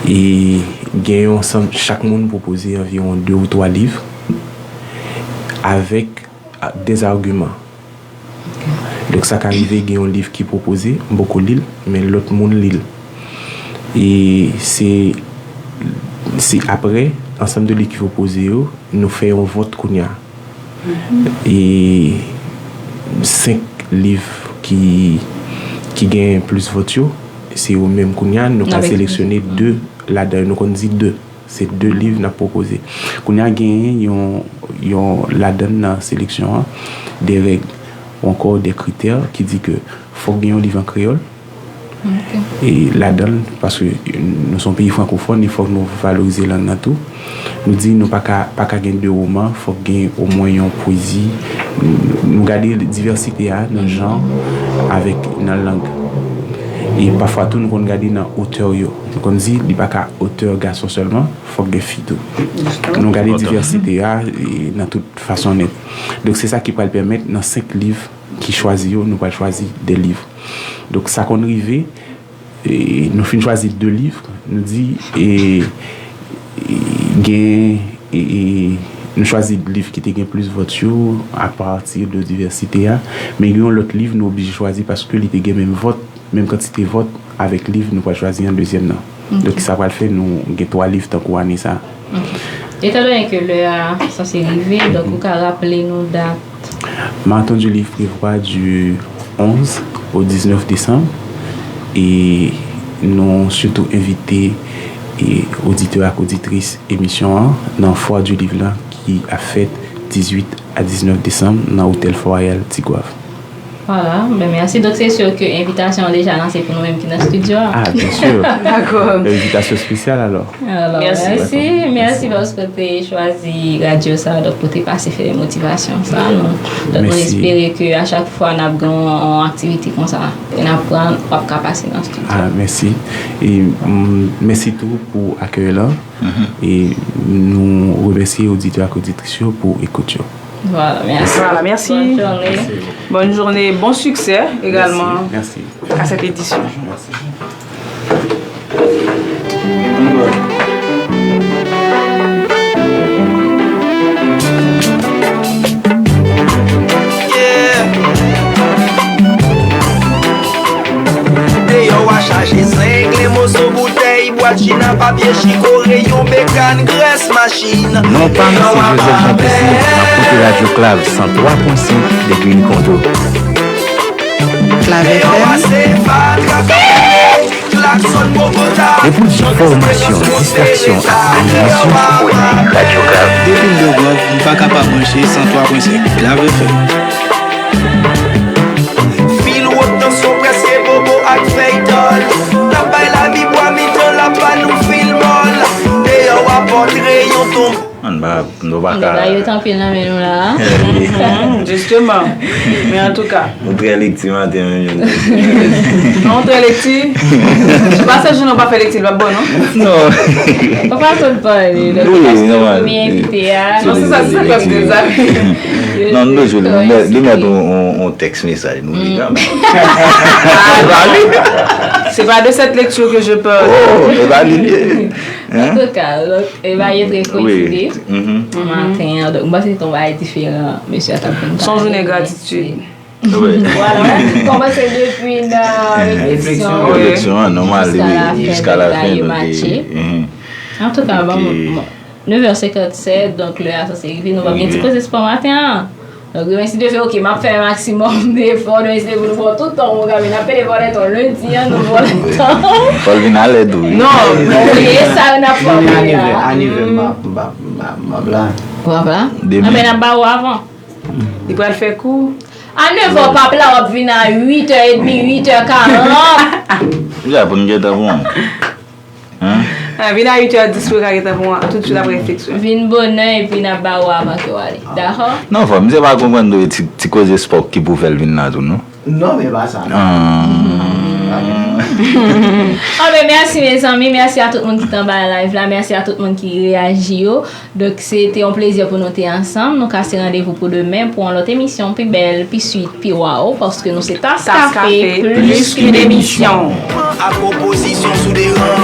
E gen yon ansanm, chak moun pwopoze anviwon de ou twa liv avèk, a, de agiman. Donk, sa ka rive gen yon liv ki pwopoze, m poko li l, men lòt moun li l. E se, se apre ansanm de liv ki pwopoze yo, nou fè yon vòt kounye a. E senk Liv ki, ki gen plis vòt yo, se yo menm kounye a, nou ka seleksyone de ladan yo. Nou konn di de. Se de liv n ap pwopoze. Kounye a genyen yon, yon ladan nan seleksyon an, de règ ou ankò de kritè ki di ke fòk gen yon liv an kreyòl. E ladan l, paske nou se yon peyi frankofòn, e fòk nou valorize lang nan tou. Nou di nou pa ka, pa ka gen de woman, fòk gen omwen yon pwezi. Nou gade divèsite a nan jan avèk nan lang. E pafwa tou, nou konn gade nan otè yo. Nou konn di li pa ka otè gason sèlman, fòk gen fi tou. Nou gade divèsite a e nan tout fason nèt. Donk, se sa ki pral pèmèt nan senk liv ki chwazi yo, nou pral chwazi de liv. Donk, sa konn rive, e, nou fin chwazi de liv, nou di, e, e, gen, e, e, nou chwazi liv ki te gen plis vòt yo, apati de divèsite a, men gen yon lòt liv nou oblije chwazi paske li te gen menm vòt, menm kantite vòt avèk liv nou pral chwazi an dezyèm nan. Donk, sa pral fè nou gen twa liv tankou ane sa a. Etandone ke lè a sanse rive, donk ou ka raple nou dat? Marathon du Livre prévoit du onze au dix-neuf décembre. E nou sitou envite e oditè ak oditris emisyon an nan Foire du Livre la ki ap fèt dizuit a diznèf desanm nan Otèl Fò Wayal Tigwav. Vwala, ben mèsi. Donk, se si ke envitasyon an deja lanse pou nou menm ki nan estidyo a. Ah, bien sûr. Dakò. Envitasyon espesyal, alò. Alò, mèsi. Mèsi, mèsi paske w te chwazi radyo sa a, donk, pou te pase fè motivasyon sa a, nou. Donk, nou espere ke a chak fwa n ap gen yon, yon aktivite konsa, ke n ap pran, w ap ka pase nan estidyo. Ah, mèsi. E, mm, mèsi tou pou akèy la. E nou remèsye oditè ak oditris yo pou ekout yo. Vwala, mèsi. Vwala, mèsi. Bòn jounen. Bòn jounen, bon siksè egalman. Mèsi, mèsi. A sèt edisyon. Mèsi. Yeah. Deyò a chaje zenglen, moso boutèy, bwat china, papye chikore, yon bekan, grès machin. Non pa m se Joseph Jean Tessie, m ap koute Radyo Klav san twa pwen senk depi Mikonto. Klav F M. Depi fòmasyon, distraksyon ak animasyon, Radyo Klav. Depi m bò Gwav, m pa ka pa branche san twa pwen senk Klav F M. Fil wot nan son prèske bobo ak fèy tòl. N ap bay lavi bwa mitan, l ap ba nou fil mòl. Deyò a pòtre yon tonbo. Ann ba, nou pa ka. Bagay yo t anpil nan men nou la. Jisteman. Men antouka. Nou trè lekti maten an, menm jan. Non, trè lekti. Pastè Juno pa fè lekti, l p ap bon, non? Non. Ou pa sot pale, donk, paske premye envite a. Non, se sa, se sa k fè m di sa. Non, nou bezwen li. Li mèt yon, yon, yon tèks mesaj, nou li kanmenm. Se pa de cette lecture que je parle. Oh, e pa li li ye. Antouka, donk, e ba yo trè konside maten an. Donk, m panse se yon bagay diferan, mesye a t ap vin pale. Se yon jounen gratitid. Vwala, kòmanse depi nan refleksyon an, nòmal, jiska lafen, donk, matche. Antouka, bon, bon, nèf è senkannsèt, donk, lè a sanse rive, nou p ap gen ti koze espò maten an. Donk, demen si Dye vle, ok, m ap fè maksimòm efò, demen si Dye vle, pou nou pran tout tan pou nou kanpe, n ap pede vòlè tan lendi an, nou vòlè tan. Fò l vin alè tou, wi. Non, e sa yo n ap fè la. A nèf è, a nèf è, m ap, m ap, m ap, m ap la. W ap la? Demen. Anben, n ap ba ou avan. Li pral fè kou. A nèf è, w ap la, w ap vin a uit è edmi, uit è karant. Deja, pou n gentan pran. Hein? Ah, vin a uit è dis pou yo ka gentan pran tout suit apre refleksyon. Vin bonè epi n ap ba ou avan ke w ale. Dakò? Non, frè m, se pa konprann tou ti, ti koze spò ki pou fè l vin la tou, non? Non, men pa sa, non. Ah. Ah, ben, mèsi, mezanmi. Mèsi a tout moun ki t anba live la. Mèsi a tout moun ki reyaji yo. Donk, se te yon plezi pou nou te ansanm. Nou kase randevou pou demen pou yon lòt emisyon pi bèl, pi swit, pi waw, paske nou se Tas Kafe, plis ki demisyon. Ak opozisyon sou deran.